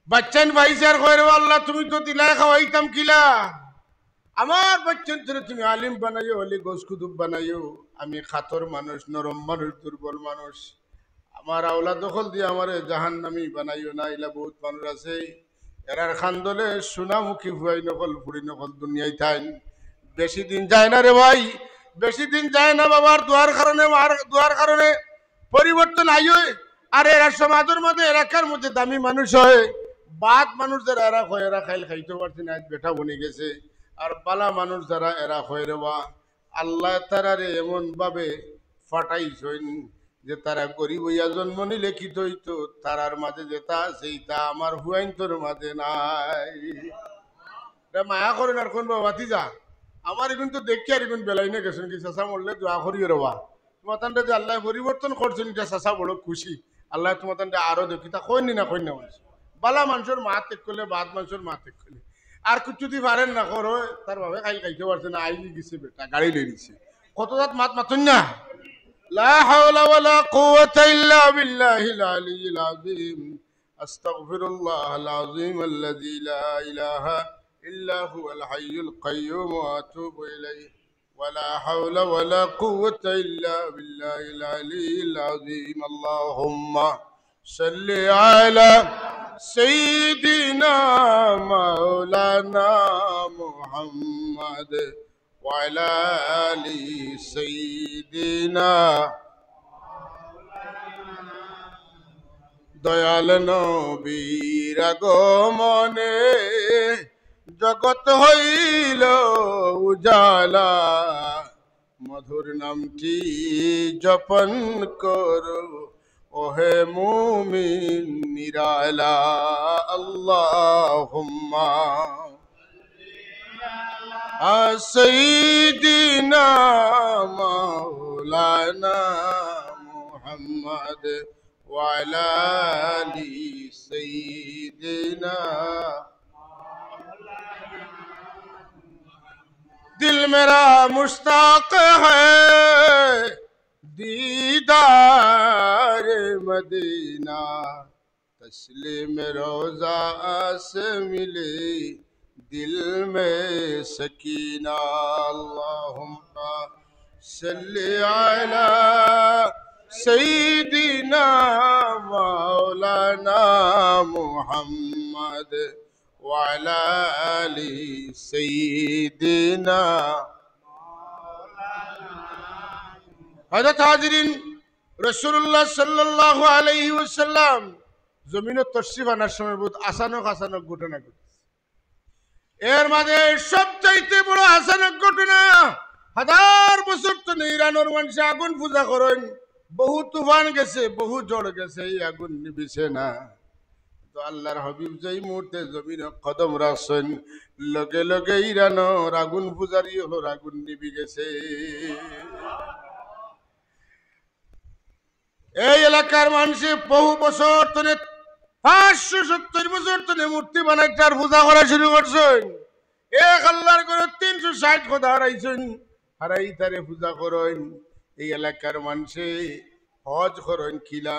বাইচ্চাইন পাইছে আর কয়, "রে আল্লাহ, তুমি তো দিলায়, খাওয়াইতাম কিলা? আমার বাইচ্চাইন্তরে তুমি আলিম বানাইও, অলি গউস কুতুব বানাইও। আমি কাতর মানুষ, নরম মানুষ, দুর্বল মানুষ। আমার আওলাদ অকল দিয়া আমারে জাহান্নামী বানাইও না।" ইলা বহুত মানুষ আছে, এরার কান্দলে সোনামুখী ফুয়াইন অকল, ফুড়িন অকল দুনিয়াত আইন। বেশি দিন যায় না রে ভাই, বেশি দিন যায় না। বাবার দোয়ার কারণে, মার দোয়ার কারণে পরিবর্তন আইয়। আর এরা সমাজর মাঝে, এলাকার মাঝে দামি মানুষ অয়। বাদ মানুষ যারা, এরা কয়, "এরা খাইল খাইতো পারছে না, আইজ বেটা বনি গেছে।" আর বালা মানুষ যারা, এরা কয়, "রে বা, আল্লায় তারারে এমন ভাবে পাঠাইছইন যে তারা গরিব অইয়া জন্ম নিলে কিতা অইতো, তারার মাঝে যেতা আছে, ইতা আমার ফুয়াইন্তর মাঝে নাই।" এরা মায়া করইন আর কইন, "বাবা, ভাতিজা, আমার ইগুন তো দেখি আর ইগুন বেলাইনে গেছইন গি, চাচা মরলে দোয়া করিও রে বা।" তুমাতানরে যে আল্লায় পরিবর্তন করছইন, ইটা চাচা বড় খুশি। আল্লায় তুমাতানরে আরো দেউক, ইতা কইন নি না, কইন না মানষে। বালা মানষর মা ত্যাগ করলে, বাদ মানষর মা ত্যাগ করলে। আর কুচ্ছুদি পারের না, করো, তার বাপে খাইল খাইতো পারছে না, আইজ গেছে বেটা, গাড়ি লই নিছে। কত জাত মাত মাতইন না। لا حول ولا قوة إلا بالله العلي العظيم. أستغفر الله العظيم الذي لا إله إلا هو الحي القيوم وأتوب إليه. ولا حول ولا قوة إلا بالله العلي العظيم. اللهم صل على سيدنا مولانا محمد وعلى آل سيدنا। দয়াল নবীর আগমনে জগৎ হইল উজালা, মধুর নামটি জপন করো, ওহে মুমিন নিরালা। আল্লাহুম্মা সাইয়্যিদিনা মাওলানা মুহাম্মদ ওয়া আলা আলি সাইয়্যিদিনা। دل میرا مشتاق ہے دیدار مدینہ، تسلیم روضہ سے ملے دل میں سکینہ۔ اللہم صل علی سیدنا مولانا محمد وعلى آل سيدنا। হযরত হাজিরিন, রাসূলুল্লাহ সাল্লাল্লাহু আলাইহি ওয়াসাল্লাম জমিনো তশরিফ আনার সময় বহুত আচানক আচানক ঘটনা ঘটছে। এর মাঝে সবচাইতে বড় আচানক ঘটনা, হাজার বছর তনে ইরানর মানষে আগুন পূজা করইন, বহু তুফান গেছে, বহু ঝড় গেছে, এই আগুন নিবিছে না। তো আল্লাহর হাবিব যেই মুহূর্তে জমিনো কদম রাখছইন, লগে লগে ইরানর আগুন পূজারি অকলর আগুন নিবি গেছে। এই এলাকার মানষে বহু বছর তনে, পাঁচশো সত্তর বছর তনে মূর্তি বানাইতার পূজা করা শুরু করছইন। এক আল্লাহর ঘরো তিনশো ষাইট খোদা হারাইছইন, হারাইতারে পূজা করইন। এই এলাকার মানষে হজ করইন কিলা,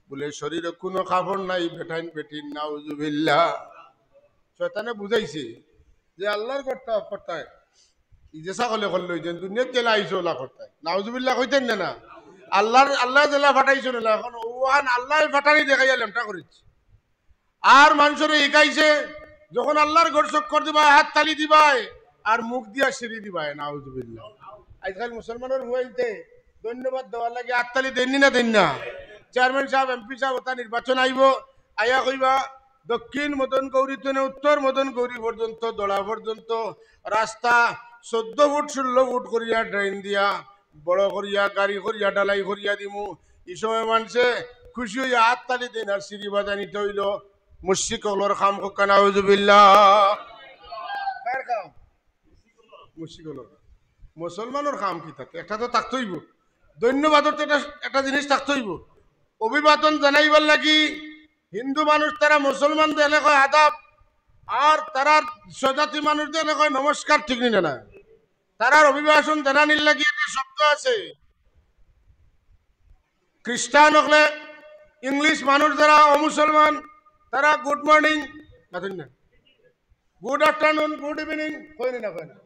বুলে শরীরো কুনু কাপড় নাই, বেটাইন বেটিন, নাউজুবিল্লাহ। শয়তানে বুঝাইছে যে আল্লাহর ঘরটা করতায়, ই যে সকলে করলো, এই যে দুনিয়াত যেলা আইছো ওলা করতায়, নাউজুবিল্লাহ কইতেন না, না? আল্লাহর, আল্লাহ যেলা ফাটাইছো না, এখন ওহান আল্লাহ ফাটানি দেখাইয়া লেমটা করিছে। আর মানষরে হিকাইছে, যখন আল্লাহর ঘর চক্কর দিবায়, হাত তালি দিবায়, আর মুখ দিয়া সিঁড়ি দিবায়, নাউজুবিল্লাহ। আজকাল মুসলমানর মোবাইলতে ধন্যবাদ দেওয়ার লাগি হাত তালি দেননি না, দেন না? চেয়ারম্যান সাহেব, এমপি সাহেব, ওটা নির্বাচন আইবো, আইয়া কইবা, দক্ষিণ মদন গৌরী তনে উত্তর মদন গৌরী পর্যন্ত, দড়া পর্যন্ত রাস্তা চোদ্দ ফুট, ষোলো ফুট করিয়া ড্রেন দিয়া, বড় করিয়া, গাড়ি করিয়া, ঢালাই করিয়া দিমু। ই সময় মানষে খুশি অইয়া হাত তালি দেইন আর সিঁড়ি বাজানিতে অইলো মুশরিক অকলর কাম। কউক্কা নাউজুবিল্লাহ। কার কাম? মুশরিক অকলর। মুসলমানর কাম কিতা? একটা তো থাকতে অইবো। ধন্যবাদর তো একটা, একটা জিনিস থাকতে অইবো। অভিবাদন জানাইবার লাগি হিন্দু মানুষ তারা মুসলমান দেখলে কয় আদাব, আর তারার স্বজাতি মানুষ দেখলে কয় নমস্কার, ঠিক নি না? তারার অভিবাদন জানানির লাগি একটা শব্দ আছে। খ্রিস্টান অকলে, ইংলিশ মানুষ যারা অমুসলমান, তারা গুড মর্নিং, মাতইন না, good afternoon, good evening, coin নি না, কইন না।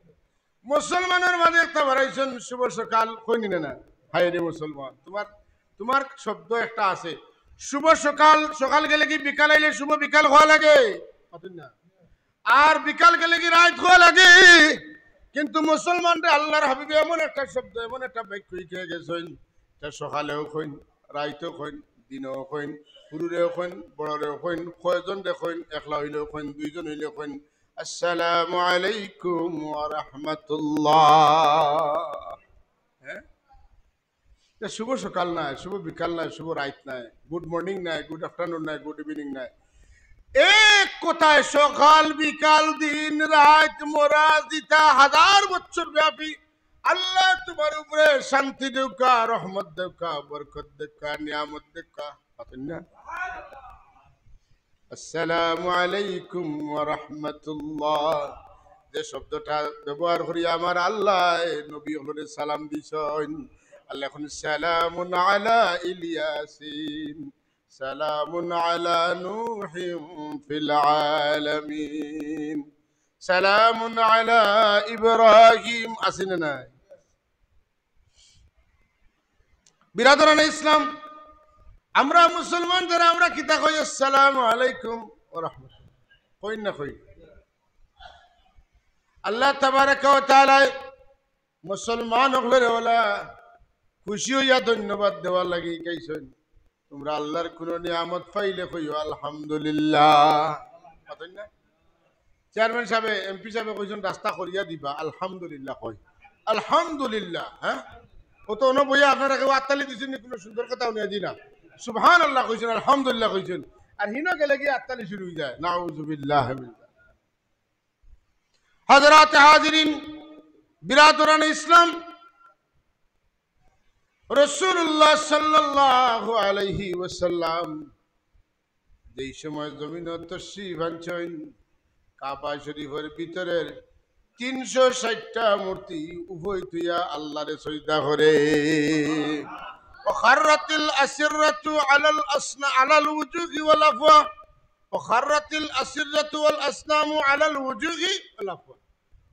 মুসলমানর মাঝে একটা বাড়াইছইন শুভ সকাল, কইন নি না, না? হায় রে মুসলমান, তোমার, তোমার শব্দ একটা আছে, শুভ সকাল, সকাল গেলে কি বিকাল আইলে শুভ বিকাল কওয়া লাগে? মাতইন না। আর বিকাল গেলে কি রাইত কওয়া লাগে? কিন্তু মুসলমানরে আল্লাহর হাবিবে এমন একটা শব্দ, এমন একটা বাক্য হিকাইয়া গেছইন, ইটা সকালেও কইন, রাইতেও কইন, দিনেও কইন, হুরুরেও কইন, বড়রেও কইন, কয়জনরে কইন, একলা অইলেও কইন, দুইজন অইলেও কইন, আসসালামু আলাইকুম ওয়া রাহমাতুল্লাহ। হ্যাঁ? তে শুভ সকাল নাই, শুভ বিকাল নাই, শুভ রাইত নাই, গুড মর্নিং নাই, গুড আফটারনুন নাই, গুড ইভিনিং নাই। এক কথায় সকাল, বিকাল, দিন, রাইত, মরা, জিতা, হাজার বছর ব্যাপী আল্লাহ তোমার উপরে শান্তি দেউক্কা, রহমত দেউক্কা, বরকত দেউক্কা, নিয়ামত দেউক্কা। মাতইন না? আসসালামু আলাইকুম ওয়া রাহমাতুল্লাহ। যে শব্দটা ব্যবহার করি আমার আল্লাহ নবী অকলরে সালাম দিছইন, আল্লাহ এখন সালামুন আলা ইলিয়াসিন, সালামুন আলা নূহিম ফিল আলামিন, সালামুন আলা ইব্রাহিম। আছে না নাই? বিরাদরানে ইসলাম, আমরা মুসলমান যারা, আমরা কিতা কই? আসসালামু আলাইকুম ওয়া রাহমাতুল্লাহ। কই না কই? আল্লাহ তাবারাকা ওয়া তাআলায় মুসলমান অকলরে অলা খুশি অইয়া ধন্যবাদ দেওয়ার লাগি কইছইন। তুমরা আল্লাহর কুনু নিয়ামত পাইলে কইও আলহামদুলিল্লাহ। মাতইন না? চেয়ারম্যান সাবে, এমপি সাবে কইছইন রাস্তা করিয়া দিবা, আলহামদুলিল্লাহ কই। আলহামদুলিল্লাহ, হ্যাঁ? অউ তো অনো বইয়া আপনারা কেউ আত্তালি দিছইন নি, কুনু সুন্দর কথা হুনিয়া দি না। সুবহানাল্লাহ কইছইন, আলহামদুলিল্লাহ কইছইন। আর হিনো গেলে গিয়া আত্তালি শুরু অই যায়। নাউজুবিল্লাহ মিন যালিক। হযরত হাজিরিন, বিরাদরানে ইসলাম, রাসূলুল্লাহ সাল্লাল্লাহু আলাইহি ওয়াসাল্লাম যেই সময় জমিনো তশরিফ আনছইন, কাবা শরীফর ভিতরের তিনশো ষাইটটা মূর্তি উভয় থুইয়া আল্লাহরে সজদা করে। ওয়া খাররাতিল আসিররাতু আলাল আসনা-, আলাল উজুহি ওয়াল আফওয়া। ওয়া খাররাতিল আসিররাতু ওয়াল আসনামু আলাল উজুহি ওয়াল আফওয়া।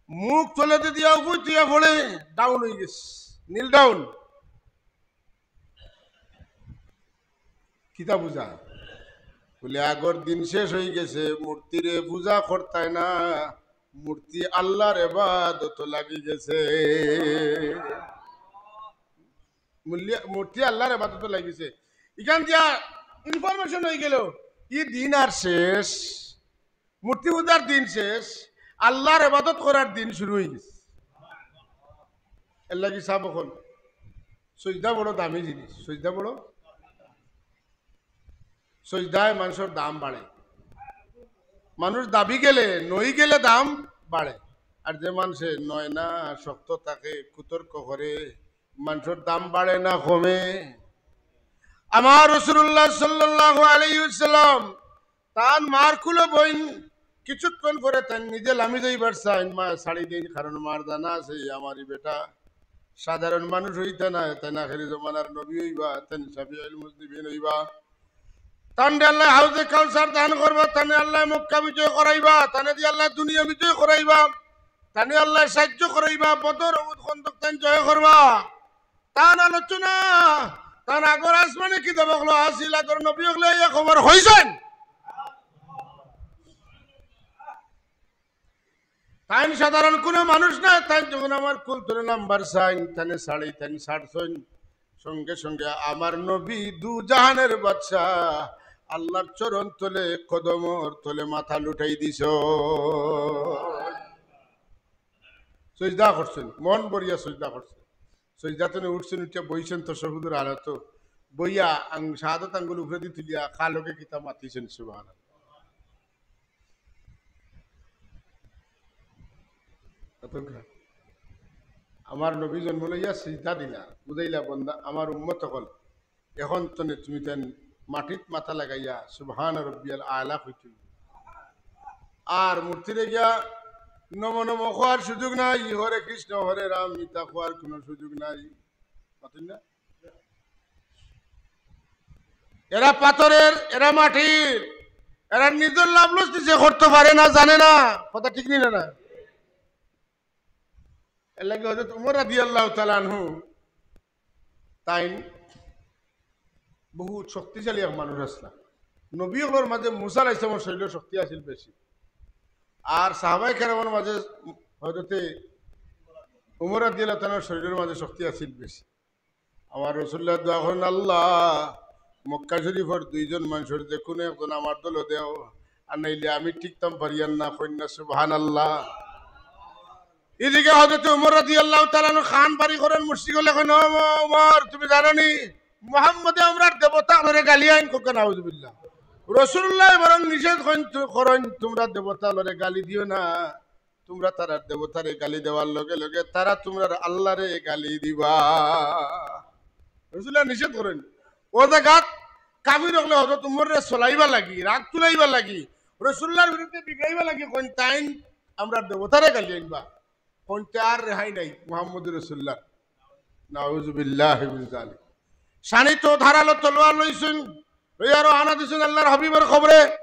মুখ তলেদি দিয়া উভয় থুইয়া পড়ে, ডাউন অই গেছে, kneel down। কিতা বুঝা? বলে, আগর দিন শেষ অই গেছে, মূর্তিরে পূজা করতায় না, মূর্তি আল্লাহর ইবাদতো লাগি গেছে। মূল্য-, মূর্তি আল্লাহর ইবাদতো লাগিছে। ইখান দিয়া information অই গেল, ই দিন আর শেষ, মূর্তি পূজার দিন শেষ, আল্লাহর ইবাদত করার দিন শুরু অই গেছে। এর লাগি সাব অকল, সজদা বড় দামি জিনিস, সজদা বড়, সজদায় মানুষর দাম বাড়ে। মানুষ দাবি গেলে, নই গেলে দাম বাড়ে। আর যে মানুষে নয় না, শক্ত থাকে, কুতর্ক করে, মানুষর দাম বাড়ে না কমে? আমার রাসূলুল্লাহ সাল্লাল্লাহু আলাইহি ওয়াসাল্লাম তান মার কুলো বইন কিছুক্ষণ পরে তান নিজে লামি যাইবার চাইন, মা ছাড়ি দেইন, কারণ মার জানা আছে, ই আমার ই বেটা সাধারণ মানুষ অইতা নায়, তাইন আখেরি জমানার নবী অইবা, তাইন শাফিউল মুজনিবিন অইবা। তানরে আল্লায় হাউজে কাউসার দান করবা, তানে আল্লায় মক্কা বিজয় করাইবা, তানে দি আল্লায় দুনিয়া বিজয় করাইবা, তানে আল্লায় সাহায্য করাইবা, বদর, উহুদ, খন্দক তান জয় করবা। তান আলোচনা, তান আগর আসমানে কিতাব অকলো আছিল, আগর নবী অকলে আইয়া খবর কইছইন। তাইন সাধারণ কুনু মানুষ নায়, তাইন যখন আমার কুল তলে লামবার চাইন, তানে ছাড়ি, তাইন ছাড়ছইন। সঙ্গে সঙ্গে আমার নবী দু জাহানের বাদশা আল্লাহর চরণ তলে, কদমর তলে মাথা লুটাই দিছইন। সজদা করছইন, মন ভরিয়া সজদা করছইন। সজদা তনে উঠছইন, উঠিয়া বইছইন তশাহুদর হালতো। বইয়া আং-, শাহাদত আঙ্গুল উপরেদি তুলিয়া কার লগে কিতা মাতিছইন, সুবহানাল্লাহ। অতক্ষণ আমার নবী জন্ম লইয়া সিজদা দিলা, বুঝাইলা, বন্দা, আমার উম্মত অকল, এখন তনে তুমি তান মাটিত মাথা লাগাইয়া সুবহান রব্বিয়াল আলা কইতে অইবো। আর মূর্তিরে গিয়া নমো নমো কওয়ার সুযোগ নাই, হরে কৃষ্ণ, হরে রাম, ইতা কওয়ার কুনু সুযোগ নাই। মাতইন না? এরা পাথরের, এরা মাটির, এরা নিজর লাভ লস নিজে করতে পারে না, জানে না। কথা ঠিক নি না? না, এর লাগি হযরত উমর রাদিয়াল্লাহু তাআলা আনহু তাইন বহুত শক্তিশালী এক মানুষ আছলা। নবী অকলর মাঝে মুসা আলাইহিস সালামর শরীরর শক্তি আছিল বেশি, আর সাহাবায়ে কেরামর মাঝে হযরতে উমর রাদিয়াল্লাহু তাআলার শরীরর মাঝে শক্তি আছিল বেশি। আমার রাসূলুল্লাহ দোয়া করইন, "আল্লাহ, মক্কা শরীফর দুইজন মানুষর যে কুনু একজন আমার দলো দেও, আর নাইলে আমি টিকতাম পারিয়ার না।" কইন না সুবহানাল্লাহ। এদিকে হযরত উমর রাদিয়াল্লাহু তাআলা আনহু কান বাড়ি করইন, মুশরিক অকলে কইন, "ও উমর, তুমি জানো নি, মুহাম্মদে আমরার দেবতা অকলরে গালি আইন?" কউক্কা নাউজুবিল্লাহ। রাসূলুল্লাহ বরং নিষেধ করইন, তু-, করইন, "তুমরা দেবতা অকলরে গালি দিও না।" তুমরা তারার দেবতারে গালি দেওয়ার লগে লগে তারা তুমরার আল্লাহরে গালি দিবা। রাসূলুল্লাহ নিষেধ করইন। অউ জাগাত কাফির অকলে হযরত উমররে চলাইবার লাগি, রাগ তুলাইবার লাগি, রাসূলুল্লাহর বিরুদ্ধে বিগড়াইবার লাগি কইন, "তাইন আমরার দেবতারে গালি আইনবা।" কইন, "তে আর রেহাই নাই মুহাম্মদুর রাসূলুল্লাহ।" নাউজুবিল্লাহি মিন যালিক। শানিত ধারালো তলোয়ার লইছইন, লইয়া রওয়ানা দিছইন আল্লাহর হাবিবর কবরে।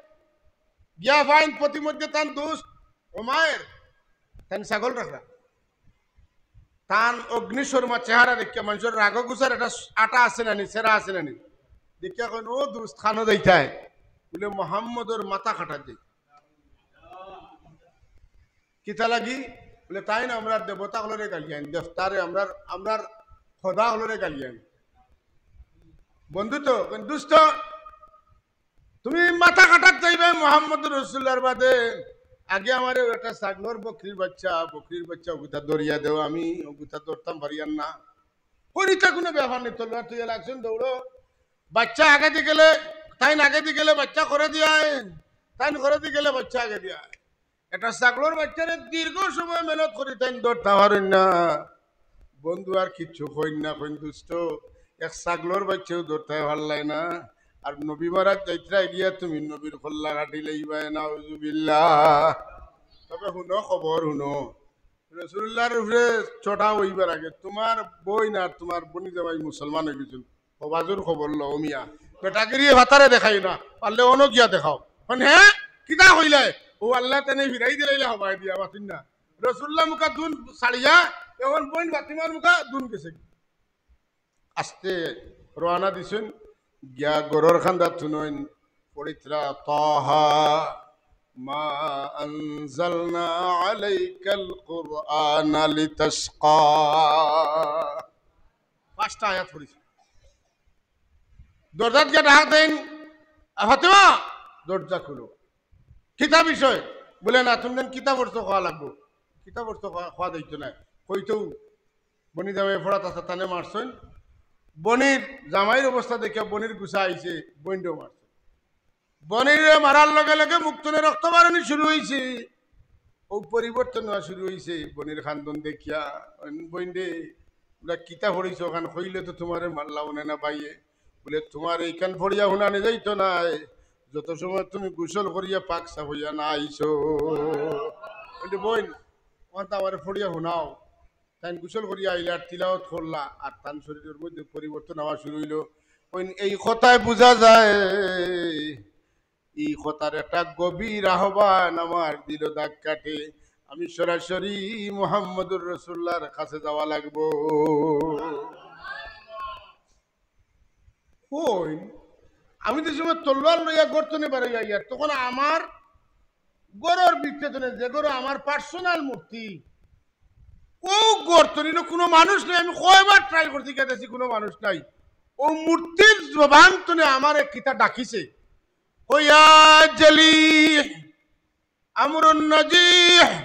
গিয়া পাইন পথিমধ্যে তান দোস্ত উমায়ের, তান ছাগল রাখরা। তান অগ্নিশর্মা চেহারা দেখিয়া মানষর রাগো গুছার একটা আটা আছে না নি, সেরা আছে না নি, দেখিয়া কইন, "ও দোস্ত, খানো যাইতায়?" বুলে, "মোহাম্মদর মাথা কাটাত যাই।" কিতা লাগি? বুলে, "তাইন আমরার দেবতা অকলরে গালিয়াইন, দেবতারে, আমরার, আমরার খোদা অকলরে গালিয়াইন।" বন্ধু তো, কইন, "দোস্ত, তুমি মাথা কাটাত যাইবায় মোহাম্মদ রসুল্লাহর বাদে, আগে আমারে একটা ছাগলর বকরির বাচ্চা, বকরির বাচ্চা অগুতা ধরিয়া দেও, আমি অগুতা ধরতাম পারিয়ার না।" কইন, "ইতা কুনু ব্যাপার নি, তলোয়ার থইয়া লাগছইন, দৌড়ো।" বাচ্চা আগেদি গেলে, তাইন আগেদি গেলে বাচ্চা খরেদি আয়, তাইন খরেদি গেলে বাচ্চা আগেদি আয়। একটা ছাগলর বাচ্চারে দীর্ঘ সময় মেহনত করি তাইন ধরতা পারইন না। বন্ধু আর কিচ্ছু কইন না, কইন, "দোস্ত, এক ছাগলর বাচ্চাও ধরতায় পারলায় না, আর নবী মারাত যাইত্রায় গিয়া তুমি নবীর কল্লা কাটি লাইবায়, নাউজুবিল্লাহ।" তবে হুনো, খবর হুনো, রসুলুল্লাহর উপরে চড়া অইবার আগে তুমার বইন আর তুমার বনি জামাই মুসলমান অইগেছইন। ও বাজুর খবর লও মিয়া, বেটাগিরি ভাতারে দেখাইও না, পারলে অনো গিয়া দেখাও। মানে, "হ্যাঁ, কিতা কইলায়?" ও আল্লাহ তেনে ফিরাই দিলাইলা হবায় দিয়া, মাতইন না। রসুলুল্লাহ মুখা দুন ছাড়িয়া, এখন বইন ফাতিমার মুখা দুন গেছে। আস্তে রওয়ানা দিছইন, গিয়া ঘরর কান্দাত হুনইন, পড়িত্রা, "তাহা মা আনজালনা আলাইকাল কুরআনা লিতাশকা।" পাঁচটা আয়াত পড়িছে। দরজাত গিয়া ডাক দেইন, "আ, ফাতেমা, দরজা খুলো।" "কিতা বিষয়?" বুলে, "না, তুমি যেন কিতা পড়ছো কওয়া লাগবো।" কিতা পড়ছো কওয়া, কওয়া যাইতো না। কইতেউ বনি জামাই পড়াত আছে, তানে মারছইন। বনির জামাইর অবস্থা দেখিয়া বনির গুসা আইছে, বইনরেও মারছইন। বনিরে মারার লগে লগে মুখ তনে রক্ত বারনি শুরু অইছে। ও পরিবর্তন অওয়া শুরু অইছে বনির কান্দন দেখিয়া। "বইন রে, তোমরা কিতা পড়িছো অখান? কইলে তো তুমারে মারলা অনে না ভাইয়ে।" বুলে, "তুমার ইখান পড়িয়া হুনানি যাইতো নায়, যত সময় তুমি গোসল করিয়া পাক সাফ অইয়া না আইছো।" বুলে, "বইন, অখান তো আমারে পড়িয়া হুনাও।" তাইন গোসল করিয়া আইলা আর তিলাওয়াত করলা, আর তান শরীরর মধ্যে পরিবর্তন অওয়া শুরু অইলো। কইন, "এই কথায় বুঝা যায়, এই কথার একটা গভীর আহ্বান আমার দিলো দাগ কাটে। আমি সরাসরি মুহাম্মদুর রাসূলুল্লাহর কাছে যাওয়া লাগবো।" কইন, "আমি তো সময় তলোয়ার লইয়া ঘর তনে বারইয়া আইয়ার, তখন আমার ঘরর ভিতরে তনে যে ঘরো আমার personal মূর্তি, ও ঘর তনে কুনু মানুষ নাই।" আমি কয়বার try করছি, গেছি, কুনু মানুষ নাই। ও মূর্তির জবান তনে আমারে কিতা ডাকিছে, "ইয়া জালিহ, আমরুন নাজিহ,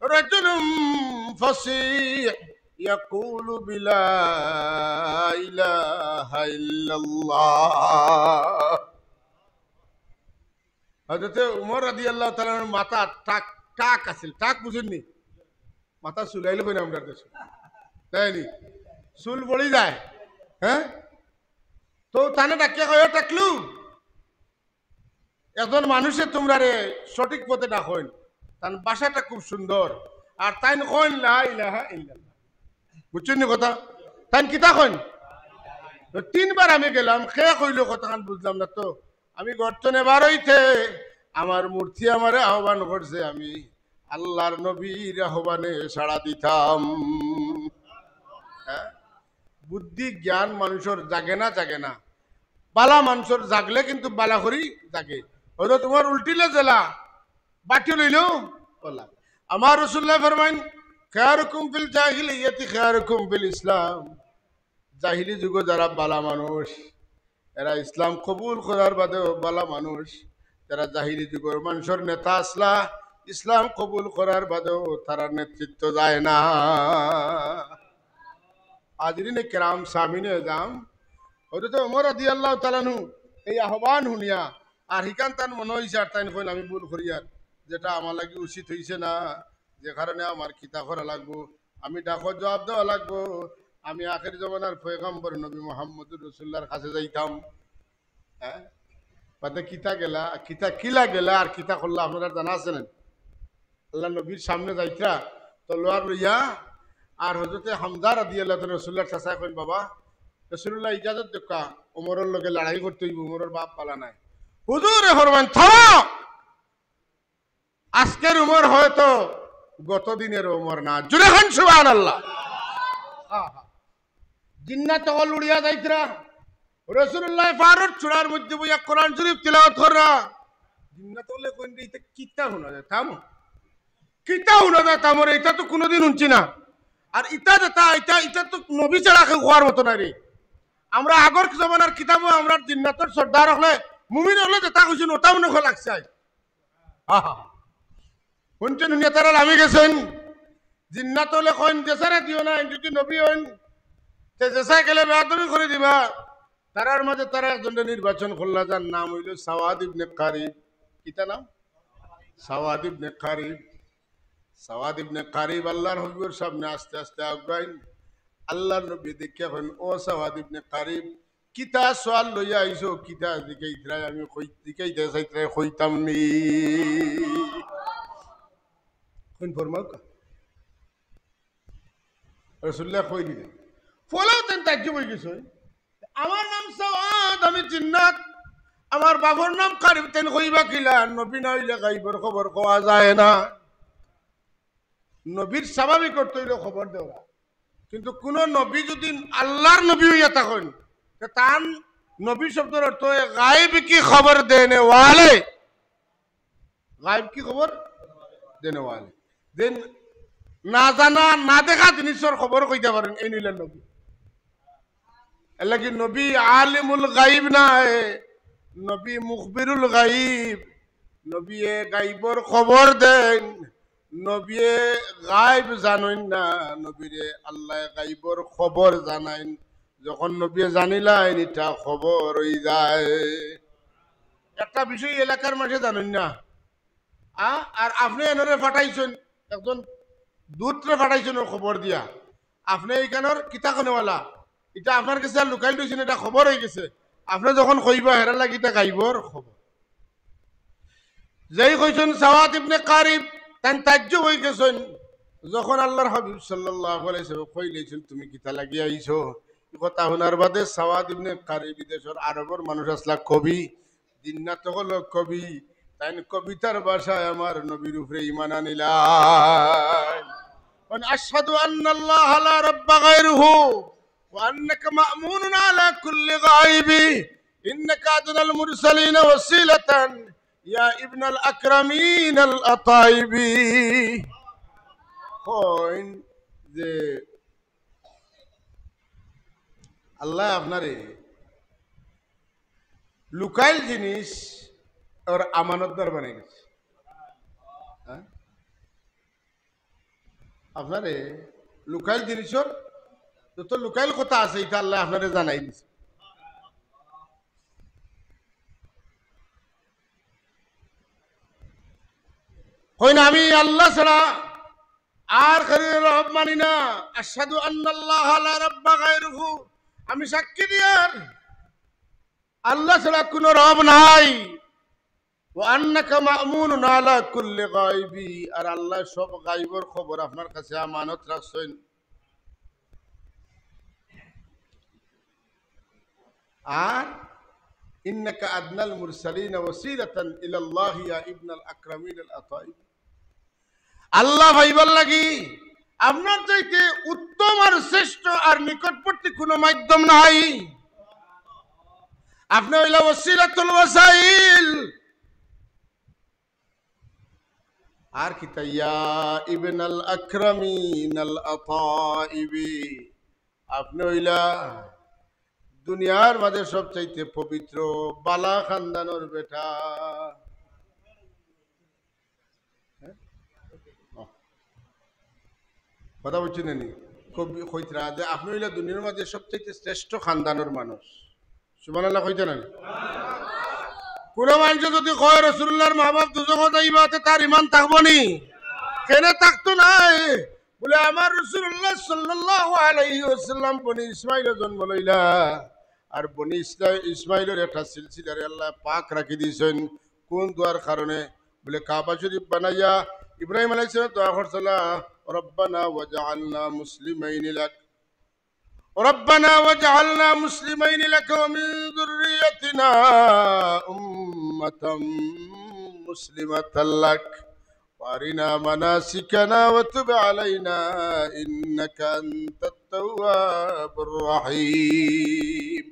রাজুলুন ফাসিহ, ইয়াকুলু বিলা ইলাহা ইল্লাল্লাহ।" হযরতে উমর রাদিয়াল্লাহু তাআলা আনহুর মাথা টাক, টাক আছিল, টাক বুঝইন নি? মাথা চুলাইল কইন আমরার দেশো, তাই নি? চুল পড়ি যায়, হ্যাঁ? তো তানে ডাকিয়া কয়, "ও টাকলু, একজন মানুষে তুমরারে সঠিক পথে ডাকইন, তান ভাষাটা খুব সুন্দর, আর তাইন কইন লা ইলাহা ইল্লাল্লাহ।" বুঝছইন নি কথা? তাইন কিতা কইন? তো তিনবার আমি গেলাম, কে কইলো কথাখান বুঝলাম না। তো আমি ঘর তনে বারইতে আমার মূর্তি আমারে আহ্বান করছে, আমি আল্লাহর নবীর আহ্বানে সাড়া দিতাম। হ্যাঁ? বুদ্ধি জ্ঞান মানষর জাগে না, জাগে না। বালা মানষর জাগলে কিন্তু বালা করি জাগে। হয়তো তুমার উল্টিলে জেলা, বাটি লইলেও ওলা। আমার রাসূলুল্লাহ ফরমাইন, "খায়রুকুম ফিল জাহিলিয়াতি খায়রুকুম ফিল ইসলাম।" জাহিলি যুগো যারা বালা মানুষ, এরা ইসলাম কবুল করার বাদেও বালা মানুষ। যারা জাহিলি যুগর মানষর নেতা আছলা, ইসলাম কবুল করার বাদেও তারার নেতৃত্ব যায় না। হাজিরিনে কেরাম, সামিনে এজাম, হযরতে ওমর রাদিয়াল্লাহু তাআলা আনহু এই আহ্বান হুনিয়া আর হিখান তান মনো অইছে আর তাইন কইন, "আমি ভুল করিয়ার, যেটা আমার লাগি উচিত অইছে না, যে কারণে আমার কিতা করা লাগবো, আমি ডাকো জবাব দেওয়া লাগবো, আমি আখেরি জমানার পয়গম্বর নবী মুহাম্মদুর রাসূলুল্লাহর কাছে যাইতাম।" হ্যাঁ? বাদে কিতা গেলা, কিতা কিলা গেলা আর কিতা করলা আপনারার জানা আছে না? আল্লাহর নবীর সামনে যাইত্রা তলোয়ার লইয়া, আর হযরতে হামজা রাদিয়াল্লাহু তাআলা আনহু রাসূলুল্লাহর চাচায় কইন, "বাবা, রাসূলুল্লাহ ইজাজত দেউক্কা, ওমরর লগে লড়াই করতে অইবো, ওমরর বাপ ভালা নায়।" হুজুরে ফরমাইন, "থামো! আজকের ওমর হয়তো গত দিনের ওমর না।" জোরে কইন সুবহানাল্লাহ। জিন্নাত অকল উড়িয়া যাইতরা। রাসূলুল্লাহ পাহাড়র চূড়ার মধ্যে বইয়া কোরআন শরীফ তিলাওয়াত কররা। জিন্নাত অকলে কইন, "ইতা কিতা হুনা যায়? থামো। কিতা হুনা যায়? থামো রে, ইতা তো কুনুদিন হুনছি না। আর ইতা যেতা, ইতা, ইতা তো নবী ছাড়া কেউ কওয়ার মতো নায় রে। আমরা আগর জমানার কিতাবো আমরার জিন্নাতর সর্দার অকলে, মুমিন অকলে যেতা কইছইন, ওতা মনে অয় লাগছে।" আহা। হুনছইন, হুনিয়া তারা লামি গেছইন। জিন্নাত অকলে কইন, "যেসারে দিও না, যদি নবী অইন, তে যেসায় গেলে বেয়াদবি করি দিবা।" তারার মাঝে তারা একজনরে নির্বাচন করলা, যার নাম অইলো সাওয়াদ ইবনে কারিব। কিতা নাম? সাওয়াদ ইবনে কারিব। সাওয়াদ ইবনে কারিব আল্লাহর হাবিবর সামনে আস্তে আস্তে আগুয়াইন। আল্লাহর নবী দেখিয়া কইন, "ও সাওয়াদ ইবনে কারিব, কিতা সওয়াল লইয়া আইছো, কিতা জিকাইতরায়, আমি কই-, জিকাইতা চাইতরায় কইতাম নি?" কইন, "ফরমাউক্কা।" রাসূলুল্লাহ কই দিলা। ফলাও তেন তাজ্জুব অই গেছইন। "আমার নাম সাওয়াদ, আমি জিন্নাত, আমার বাপর নাম কারিব, তেন কইবা কিলা? নবী না অইলে গাইবর খবর কওয়া যায় না।" নবীর স্বাভাবিক অর্থ অইলো খবর দেওয়া, কিন্তু কুনু নবী যদি আল্লাহর নবী অইয়া থাকইন, তে তান নবী শব্দর অর্থ অয় গায়েব কি খবর দেনে ওয়ালে। গায়েব কি খবর দেনে ওয়ালে। যেইন না জানা, না দেখা জিনিসর খবর কইতা পারইন, এইন অইলা নবী। এরলাগি নবী আলিমুল গাইব নায়, নবী মুখবিরুল গাইব। নবীয়ে গাইবর খবর দেইন, নবীয়ে গাইব জানইন না। নবীরে আল্লায় গাইবর খবর জানাইন। যখন নবীয়ে জানিলাইন, ইটা খবর অই যায়। একটা বিষয় এলাকার মাঝে জানইন না, আ? আর আপনে এনরে ফাটাইছইন, একজন দূতরে ফাটাইছইন ওর খবর দিয়া। আপনে ইখানর কিতা কনেওয়ালা? ইটা আপনার গেছে আর লুকাইল রইছে না, ইটা খবর অই গেছে। আপনে যখন কইবা, হেরার লাগি ইটা গাইবর খবর। যেই কইছইন সাওয়াদ ইবনে কারিব, তাইন তাজ্জুব অই গেছইন। যখন আল্লাহর হাবিব সাল্লাল্লাহু আলাইহি ওয়াসাল্লাম কইলাইছইন, "তুমি কিতা লাগি আইছো?" ই কথা হুনার বাদে সাওয়াদ ইবনে কারিব ই দেশর আরবর মানুষ আছলা, কবি, জিন্নাত অকলও কবি, তাইন কবিতার ভাষায় আমার নবীর উপরে ঈমান আনিলা। মানে, "আশহাদু আন্নাল্লাহা লা রাব্বা গায়রুহু ওয়া আন্নাকা মা'মুনুন আলা কুল্লি গায়বি, ইন্নাকা আদনাল মুরসালিনা ওয়াসিলাতান ইয়া ইবনাল আকরামিনাল আতাইবি।" কইন যে আল্লায় আপনারে লুকাইল জিনিস ওর আমানতদার বানাই গেছে। হ্যাঁ? আপনারে লুকাইল জিনিসর যত লুকাইল কথা আছে, ইটা আল্লায় আপনারে জানাই দিছে। কইন, "আমি আল্লাহ ছাড়া আর কেউরে রব মানি না। আশহাদু আন্নাল্লাহা লা রাব্বা গায়রুহু।" আমি সাক্ষী দিয়ার আল্লাহ ছাড়া কুনু রব নাই। "ওয়া আন্নাকা মা'মুনুন আলা কুল্লি গায়বি।" আর আল্লায় সব গাইবর খবর আপনার কাছে আমানত রাখছইন। আর "ইন্নাকা আদনাল মুরসালিনা ওয়াসিলাতান ইলাল্লাহি ইয়া ইবনাল আকরামিনাল আতাইব।" আল্লাহ পাইবার লাগি আপনার চাইতে উত্তম আর শ্রেষ্ঠ আর নিকটবর্তী কুনু মাধ্যম নাই। আপনে অইলা ওয়াসিলাতুল ওয়াসাইল। আর কিতা, ইয়া ইবনাল আকরামিনাল আতাইবি, আপনে অইলা দুনিয়ার মাঝে সবচাইতে পবিত্র বালা খানদানর বেটা। হ্যাঁ? কথা বুঝছইন নি? কবি কইতরা যে আপনে অইলা দুনিয়ার মাঝে সবচাইতে শ্রেষ্ঠ খানদানর মানুষ। সুবহানাল্লাহ কইতা নানি? কুনু মানষে যদি কয় রাসূলুল্লাহর মা-বাপ দুজখত যাইবা, তে তার ঈমান থাকবো নি? কেনে থাকতো নায়? বুলে, আমার রাসূলুল্লাহ সাল্লাল্লাহু আলাইহি ওয়াসাল্লাম বনি ইসমাইলো জন্ম লইলা, আর বনি ইসরা-, ইসমাইলর একটা সিলসিলারে আল্লাহ পাক রাখি দিছইন। কুন দোয়ার কারণে? বুলে, কাবা শরীফ বানাইয়া ইব্রাহিম আলাইহিস সালাম দোয়া করছিলা, ربنا واجعلنا مسلمين لك، ربنا واجعلنا مسلمين لك ومن ذريتنا أمة مسلمة لك وأرنا مناسكنا وتب علينا إنك أنت التواب الرحيم.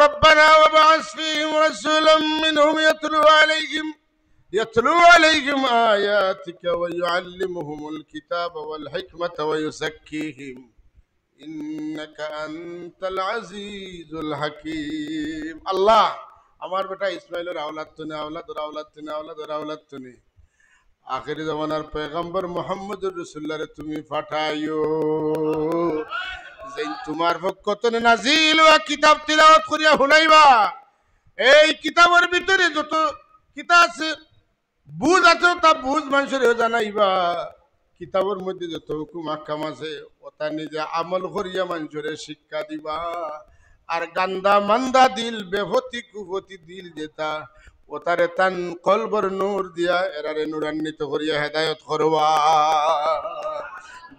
ربنا وابعث فيهم رسولا منهم يتلو عليهم، يتلو عليهم آياتك ويعلمهم الكتاب والحكمة ويزكيهم إنك أنت العزيز الحكيم. আল্লাহ, আমার বেটা ইসমাইলর আওলাদ তনে, আওলাদর আওলাদ তনে, আওলাদর আওলাদ তনে আখেরি জমানার পয়গম্বর মুহাম্মদুর রাসূলুল্লাহরে তুমি পাঠাইও, যেইন তুমার পক্ষ তনে নাজিল অওয়া কিতাব তিলাওয়াত করিয়া হুনাইবা। এই কিতাবর ভিতরে যত কিতা আছে, বুঝ আছে, তা বুঝ মানষরে জানাইবা। কিতাবর মধ্যে যত হুকুম আহকাম আছে, ওতা নিজে আমল করিয়া মানষরে শিক্ষা দিবা। আর গান্দা মান্দা দিল, বেফতি কুফতি দিল যেতা, ওতারে তান কলবর নূর দিয়া এরারে নূরান্বিত করিয়া হেদায়ত করবা।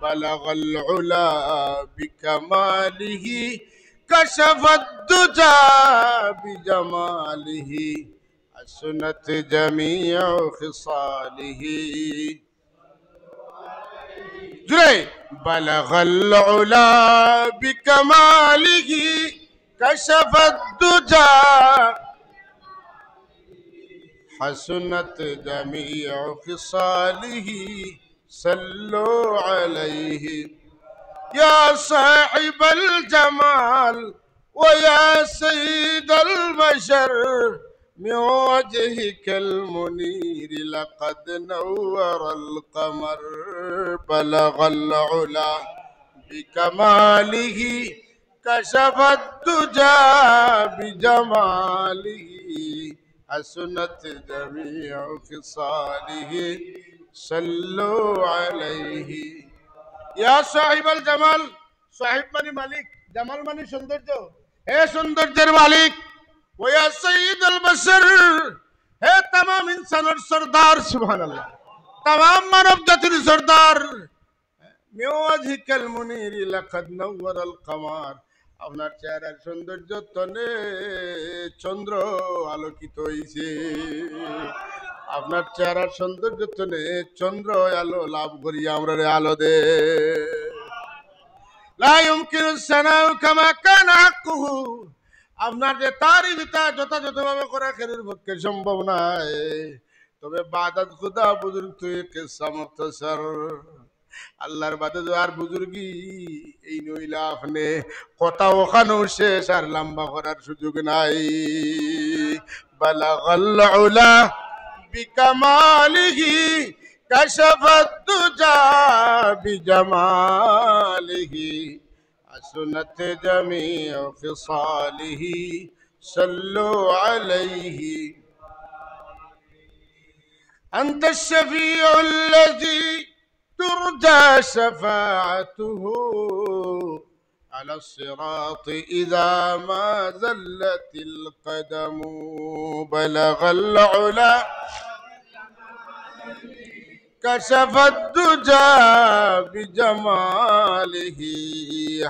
بلغ العلا بكماله، كشف الدجى بجماله، حسنت جميع خصاله. জুরে। بلغ العلا بكماله، كشف الدجى، حسنت جميع خصاله، صلوا عليه. يا صاحب الجمال ويا سيد البشر، من وجهك المنير لقد نور القمر. بلغ العلا بكماله، كشف الدجى بجماله، حسنت جميع خصاله، صلوا عليه. يا صاحب الجمال, সাহেব মানে মালিক, জামাল মানে সৌন্দর্য, হে সৌন্দর্যের মালিক। ويا سيد البشر, হে তামাম ইনসানর সর্দার, সুবহানাল্লাহ, তামাম মানব জাতির সর্দার। من وجهك المنير لقد نور القمر. আপনার চেহারার সৌন্দর্য তনে চন্দ্র আলোকিত হইছে। আপনার চেহারার সৌন্দর্য তনে চন্দ্র আলো লাভ করি, আমরারে আলো দে। لا يمكن الثناء كما كان حقه. আপনার যে তারিফ, ইতা যথাযথভাবে করা কেউর পক্ষে সম্ভব নায়। তবে بعد از خدا بزرگ تو یہ قصہ مختصر। আল্লাহর বাদে যে আর বুজুর্গি, এইন অইলা আপনে। কথা অখানো শেষ, আর লম্বা করার সুযোগ নাই। بلغ العلا بكماله، كشف الدجى بجماله، حسنت جميع خصاله، صلوا عليه. أنت الشفيع الذي ترجى شفاعته على الصراط إذا ما زلت القدم. بلغ العلا كشف الدجى بجماله،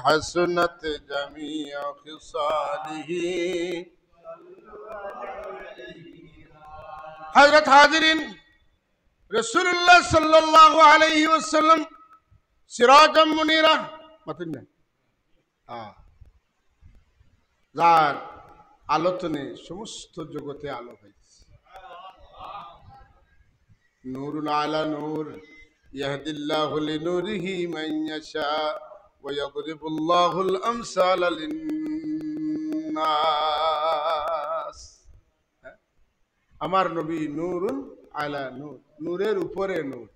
حسنت جميع خصاله. হযরত হাজিরিন, রাসূলুল্লাহ সাল্লাল্লাহু আলাইহি ওয়াসাল্লাম সিরাজাম মুনীরা, মাতইন না? আ, যার আলো তনে সমস্ত জগতে আলো হইছে। نور على نور، يهدي الله لنوره من يشاء، ويضرب الله الأمثال للناس. আমার নবী নূরুন আলা নূর, নূরের উপরে নূর।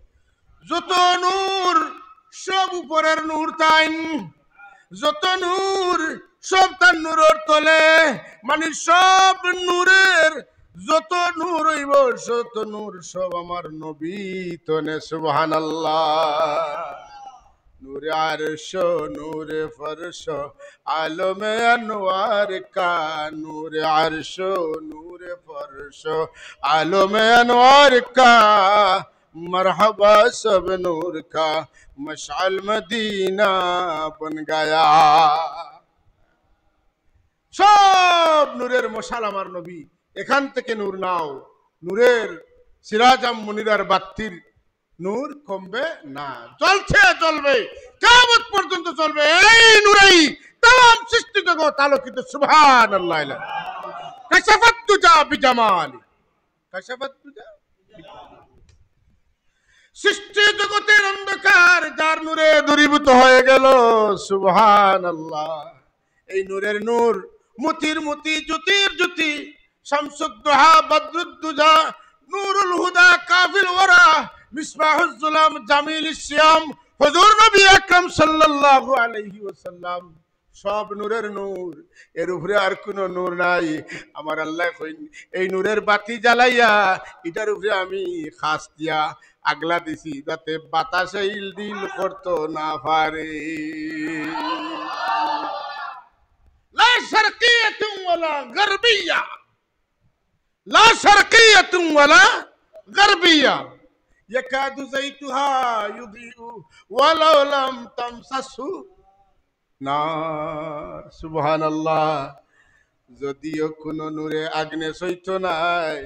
যত নূর, সব উপরের নূর তাইন। যত নূর, সব তান নূরর তলে। মানে সব নূরের যত নূর অইবো, যত নূর সব আমার নবী তনে। সুবহানাল্লাহ। نور عرش و نور فرش و عالم انوار کا، نور عرش و نور فرش و عالم انوار کا، مرحبا سب نور کا مشعل مدینہ بن گیا। সব নূরের মশাল আমার নবী, এখান থেকে নূর নাও। নূরের সিরাজাম মুনিরার বাত্তির নূর কমবে না, জ্বলছে, জ্বলবে, কিয়ামত পর্যন্ত জ্বলবে। এই নূরেই তাম সৃষ্টি জগৎ আলোকিত। সুবহানাল্লাহ। কাশাফাত দুজা বিজামালি। কাশাফাত দুজা। সৃষ্টি জগতের অন্ধকার যার নূরে দূরীভূত হয়ে গেল। সুবহানাল্লাহ। এই নূরের নূর, মতির মতি, জ্যোতির জ্যোতি, শামসুদ্দোহা, বদরুদ্দুজা, নূরুল হুদা, কাফিল ওয়ারা, মিসবাহুজ জুলাম, জামিল সিয়াম, হুজুর নবী আকরাম সাল্লাল্লাহু আলাইহি ওয়াসাল্লাম, সব নূরের নূর, এর উপরে আর কোনো নূর নাই। আমার আল্লাহ কইন, এই নূরের বাতি জ্বালাইয়া ইটার উপরে আমি খাস দিয়া আগলা দিছি, যাতে বাতাসে ইলদিল করতো না পারে। লা শারকিয়াতুন ওয়ালা গারবিয়া, লা শারকিয়াতুন ওয়ালা গারবিয়া, ইয়াকাদু যাইতুহা ইউদিউ ওয়ালাউ লাম তামসাসহু নার। সুবহানাল্লাহ। যদিও কোনো নূরে আগুনে সইতো নায়,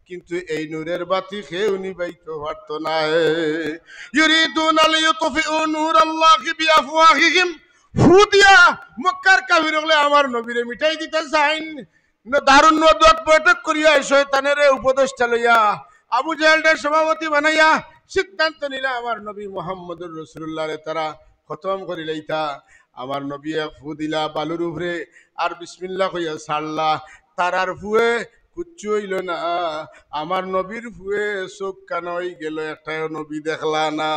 কিন্তু এই নূরের বাতি কেউ নিবাইতো পারতো নায়। ইউরিদুনা লিইউতফিউ নূরাল্লাহি বিআফওয়াহিহিম। ফু দিয়া মক্কার কাফির অকলে আমার নবীরে মিটাই দিতা চাইন। দারুন নদওয়াত বৈঠক করিয়া শয়তানরে উপদেষ্টা লইয়া, আবু জেহেলরে সভাপতি বানাইয়া সিদ্ধান্ত নিলা আমার নবী মুহাম্মদুর রাসূলুল্লাহরে তারা খতম করিলাইতা। আমার নবী এক ফু দিলা বালুর উপরে, আর বিসমিল্লাহ কইয়া ছাড়লা। তারার ফুয়ে কুচ্ছু অইলো না। আমার নবীর ফুয়ে চউখ কানা অইগেলো, একটাও নবী দেখলা না।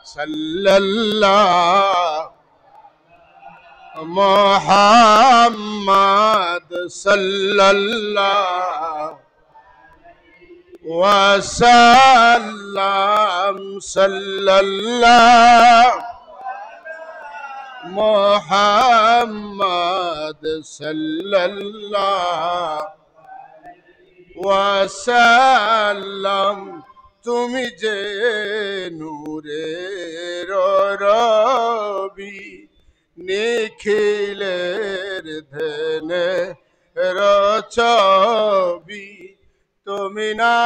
সাল্লাল্লাহু মুহাম্মদ সাল্লাল্লাহু ওয়াসাল্লাম সাল্লাল্লাহু মুহাম্মদ সাল্লাল্লাহু ওয়াসাল্লাম। তুমি যে নূরের রবি, নিখিলের ধ্যানের ছবি। তুমি না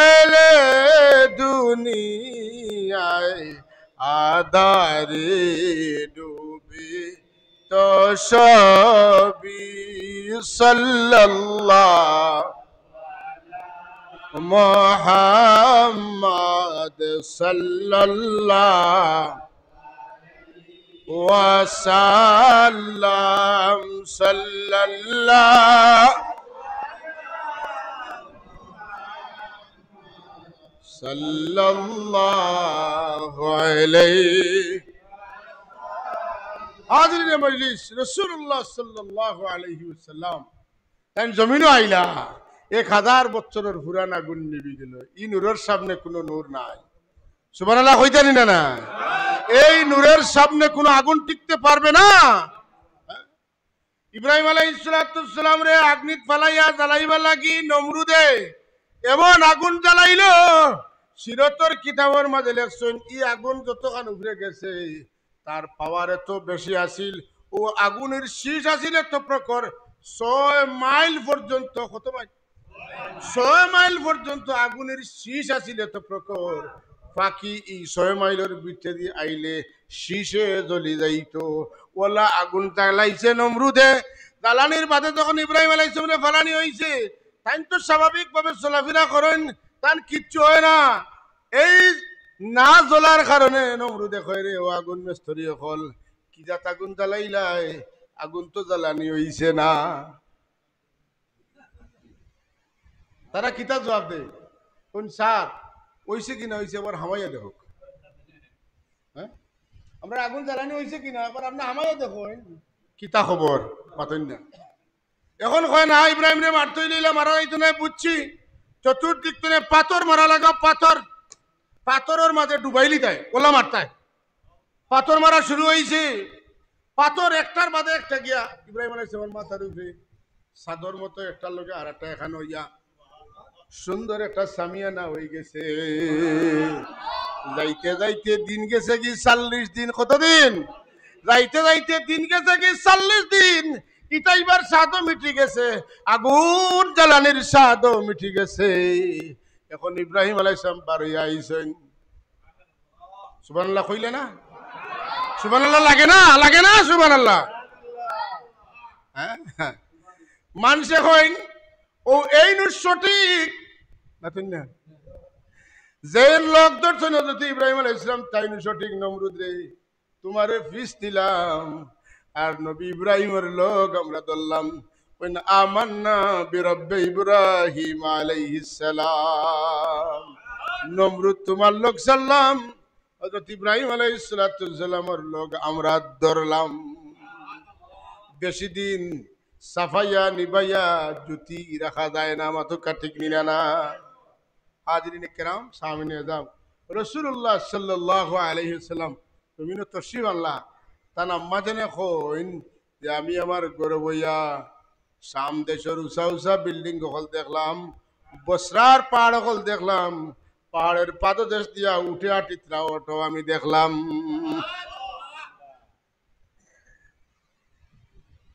এলে দুনিয়ায় আধারে ডুবে তো সবই। সাল্লাল্লাহু মুহাম্মদ সাল্লাল্লাহু ওয়াসাল্লাম সাল্লাল্লাহু সাল্লাল্লাহু আলাইহি। হাজিরিনে মজলিস, রাসূলুল্লাহ সাল্লাল্লাহু আলাইহি ওয়াসাল্লাম তাইন জমিনো আইলা, এক হাজার বছরর পুরান আগুন নিবি গেলো। ই নূরর সামনে কোনো নূর নাই। সুবহানাল্লাহ কইতানি না, না? এই নূরর সামনে কোনো আগুন টিকতে পারবে না। ইব্রাহিম আলাইহিস সালাতু ওয়াস সালামরে আগ্নিত ফালাইয়া জ্বালাইবার লাগি নমরুদে এমন আগুন জ্বালাইলো, সিরতর কিতাবর মাঝে লেখছইন, ই আগুন যতখান উপরে গেছে, তার পাওয়ার এত বেশি আছিল, ও আগুনের শীষ আছিল এত প্রখর, ছয় মাইল পর্যন্ত, কত মাইল? ছয় মাইল পর্যন্ত আগুনের শীষ আছিল এত প্রখর। পাখি ই ছয় মাইলর ভিতরেদি আইলে শীষে জ্বলি যাইতো। ওলা আগুন জ্বালাইছে নমরুদে, জ্বালানির বাদে যখন ইব্রাহিম আলাইহিস সালামরে ফালানি অইছে, তাইন তো স্বাভাবিকভাবে চলাফেরা করইন, তান কিচ্ছু অয় না। এই না জ্বলার কারণে নমরুদে কয়, "রে ও আগুন মিস্ত্রি অকল, কি জাত আগুন জ্বালাইলায়? আগুন তো জ্বালানি অইছে না।" তারা কিতা জবাব দেয়? কোন স্যার, অইছে কি না অইছে, আবার হামাইয়া দেখো। হ্যাঁ, আমরা আগুন জ্বালানি অইছে কি না, আবার আপনি হামাইয়া দেখো। কিতা খবর? মাতইন না। এখন কয় না, ইব্রাহিমরে মারতে অইলে ইলা মারা যাইতো না, বুঝছি। চতুর্দিক তনে পাথর মারা লাগা, পাথর। পাথরর মাঝে ডুবাইলিতায়, ওলা মারতায়। পাথর মারা শুরু অইছে। পাথর একটার বাদে একটা গিয়া ইব্রাহিম আলাইহিস সালামর মাথার উপরে, চাদর মতো একটার লগে আর একটা এখান অইয়া। সুন্দর একটা সামিয়ানা অই গেছে। যাইতে যাইতে দিন গেছে কি চল্লিশ দিন, কতদিন? যাইতে যাইতে দিন গেছে কি চল্লিশ দিন। ইটা ইবার স্বাদও মিটি গেছে, আগুন জ্বালানির স্বাদও মিটি গেছে। এখন ইব্রাহিম আলাইহিস সালাম বার অইয়া আইছইন। সুবহানাল্লাহ কইলে না? সুবহানাল্লাহ লাগে না? লাগে না সুবহানাল্লাহ? হ্যাঁ? মানষে কইন, "ও এইন সঠিক।" না তুই না? যে লগ ধরছইন হযরত ইব্রাহিম আলাইহিস সালাম, তাইন সঠিক। নমরুদ রে, তুমারে ফিস দিলাম, আর নবী ইব্রাহিমর লগ আমরা ধরলাম। কইন, "আমান্না বিরব্বি ইব্রাহিম আলাইহিস সালাম।" নমরুদ তুমার লগ ছাড়লাম, হযরত ইব্রাহিম আলাইহিস সালাতু ওয়াস সালামর লগ আমরা ধরলাম। বেশি দিন সাফাইয়া নিবাইয়া জুতি রাখা যায় না, মাতুক্কা ঠিক নি না? হাজিরিন কেরাম, সামিন এজাম, রাসূলুল্লাহ সাল্লাল্লাহু আলাইহি ওয়াসাল্লাম জমিনো তশরিফ আনলা, তান আম্মাজানে কইন যে, "আমি আমার ঘরো বইয়া শাম দেশর উচা উচা বিল্ডিং অকল দেখলাম, বসরার পাহাড় অকল দেখলাম, পাহাড়র পাদদেশ দিয়া উটে আটিতরা অটো আমি দেখলাম।"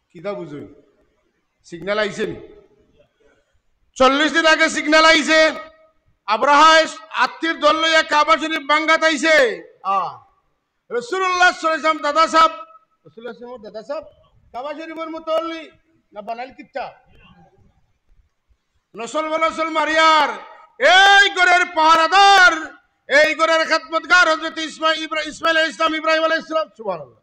কিতা বুঝইন? সিগন্যাল আইছে নি? চল্লিশ দিন আগে সিগন্যাল আইছে, আব্রাহায় আত্তির দল লইয়া কাবা শরীফ ভাঙ্গাত আইছে। আ, রাসূলুল্লাহ সাল্লাল্লাহু আলাইহি ওয়াসাল্লাম দাদা সাব, রাসূলুল্লাহ সাল্লাল্লাহু আলাইহি ওয়াসাল্লাম দাদা সাব কাবা শরীফর মুতাওয়াল্লি না বানাইল কিতা? নসল বনসল মারিয়ার এই ঘরর পাহারাদার, এই ঘরর খেদমতগার হযরত ইসমা-, ইব্রা-, ইসমাইল আলাইহিস সালাম, ইব্রাহিম আলাইহিস সালাম, সুবহানাল্লাহ।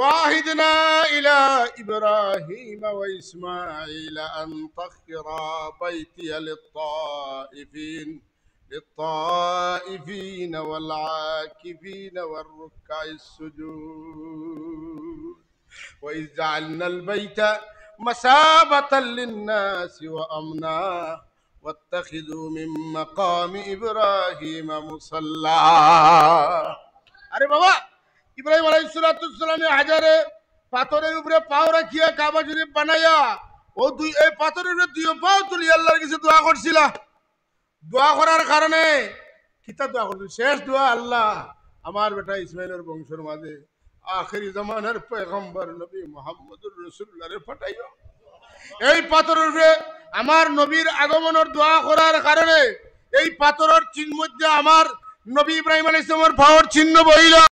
وعهدنا إلى إبراهيم وإسماعيل أن طهرا بيتي للطائفين، للطائفين والعاكفين والركع السجود। وإذ جعلنا البيت مثابة للناس وأمنا واتخذوا من مقام إبراهيم مصلى। আরে বাবা, ইব্রাহিম আলাইহিস সালাতু ওয়াস সালামে হাজারে পাথরর উপরে পাও রাখিয়া কাবা শরীফ বানাইয়া, ও দুই, এই পাথরর উপরে দুই পাও তুলি আল্লাহর কাছে দোয়া করছিলা। দোয়া করার কারণে কিতা দোয়া করছিল? শেষ দোয়া, "আল্লাহ, আমার বেটা ইসমাইলর বংশর মাঝে আখেরি জমানার পয়গম্বর নবী মুহাম্মদুর রাসূলুল্লাহরে পাঠাইও।" এই পাথরর উপরে আমার নবীর আগমনর দোয়া করার কারণে এই পাথরর চিহ্ন মধ্যে আমার নবী ইব্রাহিম আলাইহিস সালামর পাওর চিহ্ন বইল।